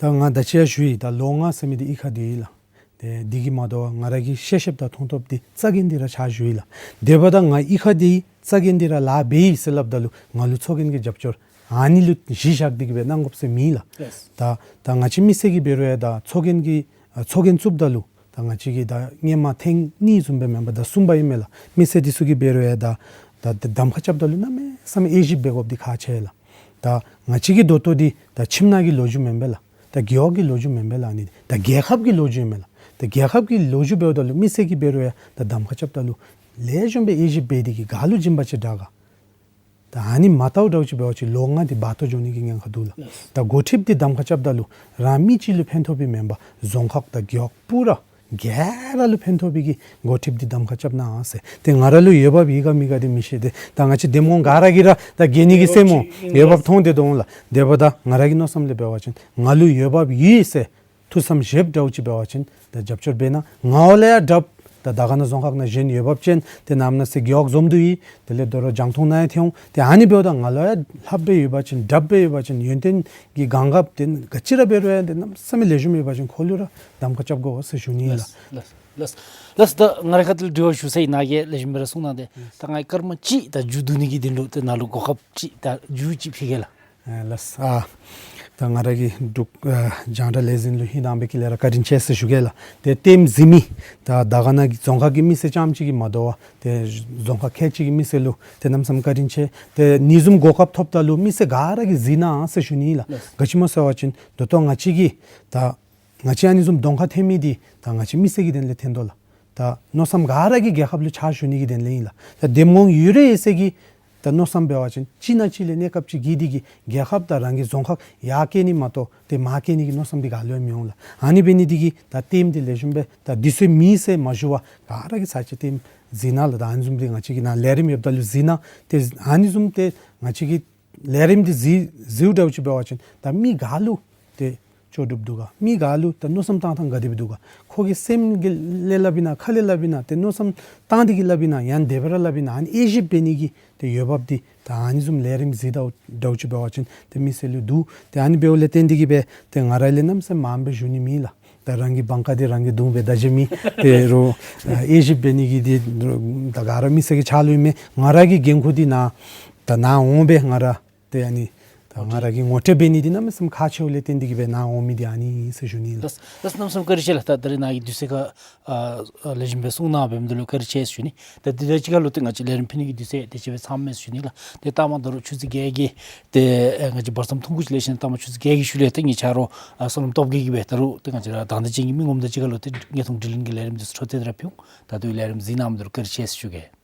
ད་ང་ད་ཅི་ཡང་ཞུ་ཡི། ད་ལོ་ལྔ་ཟེར་མི་འདི་གཡུས་ཁ་འདི་ཨིན་ལགས། ཏེ་འདི་གིས་མ་དོ་བར་ང་ར་གི་ཤེས་ཤེསཔ་དང་མཐོང་ཐོབ་འདི་རྩ་འགེངས་ཏེ་ར་ཕྱག་ཞུ་ཡི་ལགས། དེ་འབདཝ་ད་ང་གཡུས་ཁ་འདི་རྩ་འགེངས་ཏེ་ར་ལཱ་འབད་ཡི་ཟེར་སླབ་ད་ལུ་ང་ལུ་ཚོགས་རྒྱན་གྱི་རྒྱབ་སྐྱོར་ཨ་ནི་ལུ་གཞི་བཞག་སྟེ་གིས་སྦེ་གནང་དགོཔ་ཟེར་མེད་ལགས། ལགས། ད་ད་ང་བཅས་མི་སེར་གྱིས་འབད་རུང་ཡང་ད་ཚོགས་རྒྱན་གྱི་ཨ་ཚོགས་རྒྱན་བཙུགསཔ་ད་ལུ་ད་ང་བཅས་ཀྱིས་ད་སྔོན་མ་ཐེངས་གཉིས་བཟུམ་སྦེ་མེན་པར་ད་གསུམ་པ་ཨིན་མས་ལགས། མི་སེར་འདི་ཚུ་གིས་འབད་རུང་ཡང་ད་ད་ད་གདམ་ཁ་རྐྱབ་ད་ལུ་གནམ་མེད་ས་མེད་དབྱེ་ཞིབ་འབད་དགོཔ་འདི་ཁག་ཆེ་ལགས། ད་ང་བཅས་ཀྱི་ད་ལྟོ་འདི་ད་ཁྱིམ་ནང་གི་ལོ་རྒྱུས་མེན་པས་ལགས། ད་རྒེད་འོག་གི་ལོ་རྒྱུས་མེན་པས་ལགས། ཨ་ནི་ད་རྒྱལ་ཁབ་ཀྱི་ལོ་རྒྱུས་མས་ལགས། ད་རྒྱལ་ཁབ་ཀྱི་ལོ་རྒྱུས་འབདཝ་ད་ལུ་མི་སེར་གྱིས་འབད་རུང་ཡང་ད་གདམ་ཁ་རྐྱབ་ད་ལུ་ལེགས་ཤོམ་སྦེ་དབྱེ་ཞིབ་འབད་དེ་གིས་ག་ལུ་བྱིན་པ་ཅིན་དྲག་ག། ད་ཨ་ནི་མ་བལྟཝ་འདྲཝ་ཅིག་འབད་བ་ཅིན་ལོ་ལྔ་འདི་བར་སྟོང་འགྱོ་ནི་གི་ཉེན་ཁ་འདུག་ལགས། ད་འགོ་ཁྲིདཔ་འདི་གདམ་ཁ་རྐྱབ་ད་ལུ་རང་མི་གཅིག་ལུ་ཕན་ཐོགས་པའི་མེན་པར་རྫོང་ཁག་དང་རྒེད་འོག་པུ་ར་ག་ར་ལུ་ཕན་ཐོགས་པའི་གི་འགོ་ཁྲིདཔ་འདི་གདམ་ཁ་རྐྱབ་གནང་ཟེར། ཏེ་ང་ར་ལུ་འོས་འབབ་ཡོད་ག་མེད་ག་འདི་མི་ཤེས་ཏེ། ད་ང་བཅས་འདེམས་ངོ་ག་ར་གིས་ར་ད་རྒྱལ་ནི་གི་སེམས་འོང་། འོས་འབབ་མཐོང་སྟེ་འདུག་ལགས། དེ་འབདཝ་ད་ང་ར་གི་མནོ་བསམ་ལས་འབད་བ་ཅིན་ང་ལུ་འོས་འབབ་ཡོད་ཟེར་ཐུགས་བསམ་བཞེསཔ་འདྲཝ་ཅིག་འབད་བ་ཅིན་ད་རྒྱབ་སྐྱོར་འབད་གནང་། ང་བ་ལས་ཡང་དྲགཔ་ད་དར་དཀར་ན་རྫོང་ཁག་ནང་གཞན་འོས་འབབ་ཅན་ཏེ་ནམ་ན་ཟེར་རྒེད་འོག་འཛོམས་འདུ་ཡོད། དེ་ལས་དོ་རུང་རྒྱང་མཐོང་ནང་ཡང་ཐོན་འོང་། ཏེ་ཨ་ནི་འབདཝ་ད་ང་ལུ་ཡང་ལྷགཔ་སྦེ་ཡོད་པ་ཅིན་དྲགཔ་སྦེ་ཡོད་པ་ཅིན་ཡོན་ཏན་གྱི་གང་གབ་ཏེ་ག་ཅི་ར་འབད་རུང་ཡང་ཏེ་གནམ་མེད་ས་མེད་ལེགས་ཤོམ་ཡོད་པ་ཅིན་ཁོ་ལུ་ར་གདམ་ཁ་རྐྱབ་དགོ་ཟེར་ཞུ་ནི་ཨིན་ལགས། ལགས་ལགས་ལགས། ལགས་ད་ང་རའི་ཁ་ཐུག་ལས་དྲི་བ་ཞུ་ས་ཨིན། ནཱ་གིས་ལེགས་ཤོམ་སྦེ་ར་གསུངས་གནང་སྟེ། ད་ང་གིས་སྐར་མ་གཅིག་ད་མཇུག་བསྡུ་ནི་གི་དོན་ལུ་ཏེ་ནཱ་ལུ་གོ་སྐབས་ཅིག་ད་མཇུག་ཅིག་ཕུལ་གེ་ལགས། ཨ་ལགས། ཨ་ ད་ང་ར་གིས་འབྲུག་ཨ་རྒྱང་བསྒྲགས་ལས་འཛིན་ལུ་ཧིང་དྭངས་པའི་དཀྱིལ་ལས་ར་བཀའ་དྲིན་ཆེ་ཟེར་ཞུ་གེ་ལགས། ཏེ་ལྟདམོ་གཟིགས་མི་ད་དར་དཀར་ན་གི་རྫོང་ཁག་གི་མི་སེར་རྐྱངམ་ཅིག་གིས་མ་དོ་བར་ཏེ་རྫོང་ཁག་ཁལ་གཅིག་གི་མི་སེར་ལུ་ཏེ་གནམ་མེད་ས་མེད་བཀའ་དྲིན་ཆེ། ཏེ་ཨ་ནི་བཟུམ་གོ་སྐབས་ཐོབ་ད་ལུ་མི་སེར་ག་ར་གིས་གཟིགས་གནང་ཟེར་ཞུ་ནི་ལགས། ལགས། ག་ཅི་སྨོ་ཟེར་བ་ཅིན་ད་ལྟོ་ང་བཅས་ཀྱིས་ད་ང་བཅས་ཨ་ནི་བཟུམ་གདོང་ཁར་ཐོན་མི་འདི་ད་ང་བཅས་མི་སེར་གྱི་དོན་ལས་ཐོན་དོ་ལགས། ད་མནོ་བསམ་ག་ར་གིས་རྒྱལ་ཁབ་ལུ་ཕྱག་ཞུ་ནི་གི་དོན་ལས་ཨིན་ལགས། ད་འདེམས་ངོ་ཡོད་རེ་ཡོད་ཚད་ཀྱི་ད་མནོ་བསམ་འབད་བ་ཅིན་གཅིག་ན་གཅིག་ལས་གནས་སྐབས་ཅིག་གི་འདི་གིས་རྒྱལ་ཁབ་དང་རང་གི་རྫོང་ཁག་ཡར་བསྐྱལ་ནི་མ་གཏོགས་ཏེ་མར་བསྐྱལ་ནི་གི་མནོ་བསམ་འདི་ག་ལུ་ཡང་མི་འོང་ལགས། ཨ་ནི་འབད་ནི་འདི་གིས་ད་ལྟདམོ་འདི་ལེགས་ཤོམ་སྦེ་ད་དུས་ཚོད་མེད་ཟེར་མ་ཞུ་བར་ག་ར་གིས་ཚར་གཅིག་ལྟདམོ་གཟིགས་གནང་ལགས། ད་ཨ་ནི་བཟུམ་འདི་ང་བཅས་ཀྱི་ནཱ་ལས་རིམ་ཡོདཔ་ད་ལུ་གཟིགས་གནང་། ཏེ་ཨ་ནི་བཟུམ་ཏེ་ང་བཅས་ཀྱི་ལས་རིམ་འདི་གཟིགས་གཟིགསཔ་འདྲཝ་ཅིག་འབད་བ་ཅིན་ད་མི་ག་ལུ་ཏེ་ལྕོགས་གྲུབ་འདུག་ག། མི་ག་ལུ་ད་མནོ་བསམ་བཏང་ཐངས་ག་དེ་སྦེ་འདུག་ག། ཁོ་གི་སེམས་ཀྱི་ལས་སླབ་ཨིན་ན་ཁ་ལས་སླབ་ཨིན་ན་ཏེ་མནོ་བསམ་བཏང་སྟེ་གིས་སླབ་ཨིན་ན་ཡང་དེ་སྦེ་ར་སླབ་ཨིན་ན་ཨ་ནི་དབྱེ་ཞིབ་འབད་ནི་གི་ཏེ་འོས་འབབ་འདི་ད་ཨ་ནི་བཟུམ་ལས་རིམ་གཟིགསཔ་འདྲཝ་ཅིག་འབད་བ་ཅིན་ཏེ་མི་སེར་ལུ་འདུག། ཏེ་ཨ་ནི་འབདཝ་ལས་བརྟེན་ཏེ་གིས་སྦེ་ཏེ་ང་ར་ལས་གནམ་མེད་ས་མེད་མངམ་སྦེ་ཞུ་ནི་མེད་ལགས། ད་རང་གི་བང་ཁ་འདི་རང་གིས་བརྡུང་སྦེ་ད་བཞེས་མི་དེ་རུང་ཨ་དབྱེ་ཞིབ་འབད་ནི་གི་འདི་ད་ག་ར་མི་སེར་གྱི་ཕྱག་ལུ་ཨིན་མས། ང་ར་གི་འགན་ཁུར་འདི་ནཱ་ད་ནཱ་འོང་སྦེ་ང་ར་ཏེ་ཨ་ནི་ད་ང་ར་གིས་ངོ་སྤྲོད་འབད་ནི་འདི་གནམ་མེད་ས་མེད་ཁག་ཆེཝ་ལས་བརྟེན་ཏེ་གིས་སྦེ་ནཱ་འོང་མི་འདི་ཨ་ནི་ཨིན་ཟེར་ཞུ་ནི་ལགས། ལགས་ལགས། གནམ་མེད་ས་མེད་བཀའ་དྲིན་ཆེ་ལགས། ད་ད་རེས་ནཱ་གི་དུས་ཚོད་ཁར་ཨ་ཨ་ལེགས་ཤོམ་སྦེ་གསུང་གནང་བའི་དོན་ལུ་བཀའ་དྲིན་ཆེ་ཟེར་ཞུ་ནི། ད་དེ་དང་གཅིག་ཁར་ལུ་ཏེ་ང་བཅས་ལས་རིམ་ཕུལ་ནི་གི་དུས་ཚོད་དེ་ཅིག་སྦེ་ཚངམ་མས་ཟེར་ཞུ་ནི་ལགས། ཏེ་ལྟ་མ་ད་རུང་ཆུ་ཚོད་བརྒྱད་ཀྱི་ཏེ་ཨ་ང་བཅས་བར་མཚམས་ཐུང་ཀུ་ཅིག་ལེན་ཞིནམ་ལྟ་མ་ཆུ་ཚོད་བརྒྱད་ཀྱི་ཤུལ་ལས་ཏེ་ངེའི་ཆ་རོགས་ཨ་བསོད་ནམས་སྟོབས་རྒྱས་ཀྱིས་སྦེ་ད་རུང་ཏེ་ང་བཅས་ར་དང་འདོད་ཅན་གྱི་མི་ངོམ་དང་གཅིག་ཁར་ལུ་ཏེ་དངོས་མཐོང་དྲི་ལན་གྱི་ལས་རིམ་འདི་ཚུ་འཕྲོ་མཐུད་དེ་ར་ཕུལ་འོང་། ད་ལྟོ་ལས་རིམ་གཟིགས་གནང་མི་འདི་ལུ་བཀའ་དྲིན་ཆེ་ཟེར་ཞུ་གེ།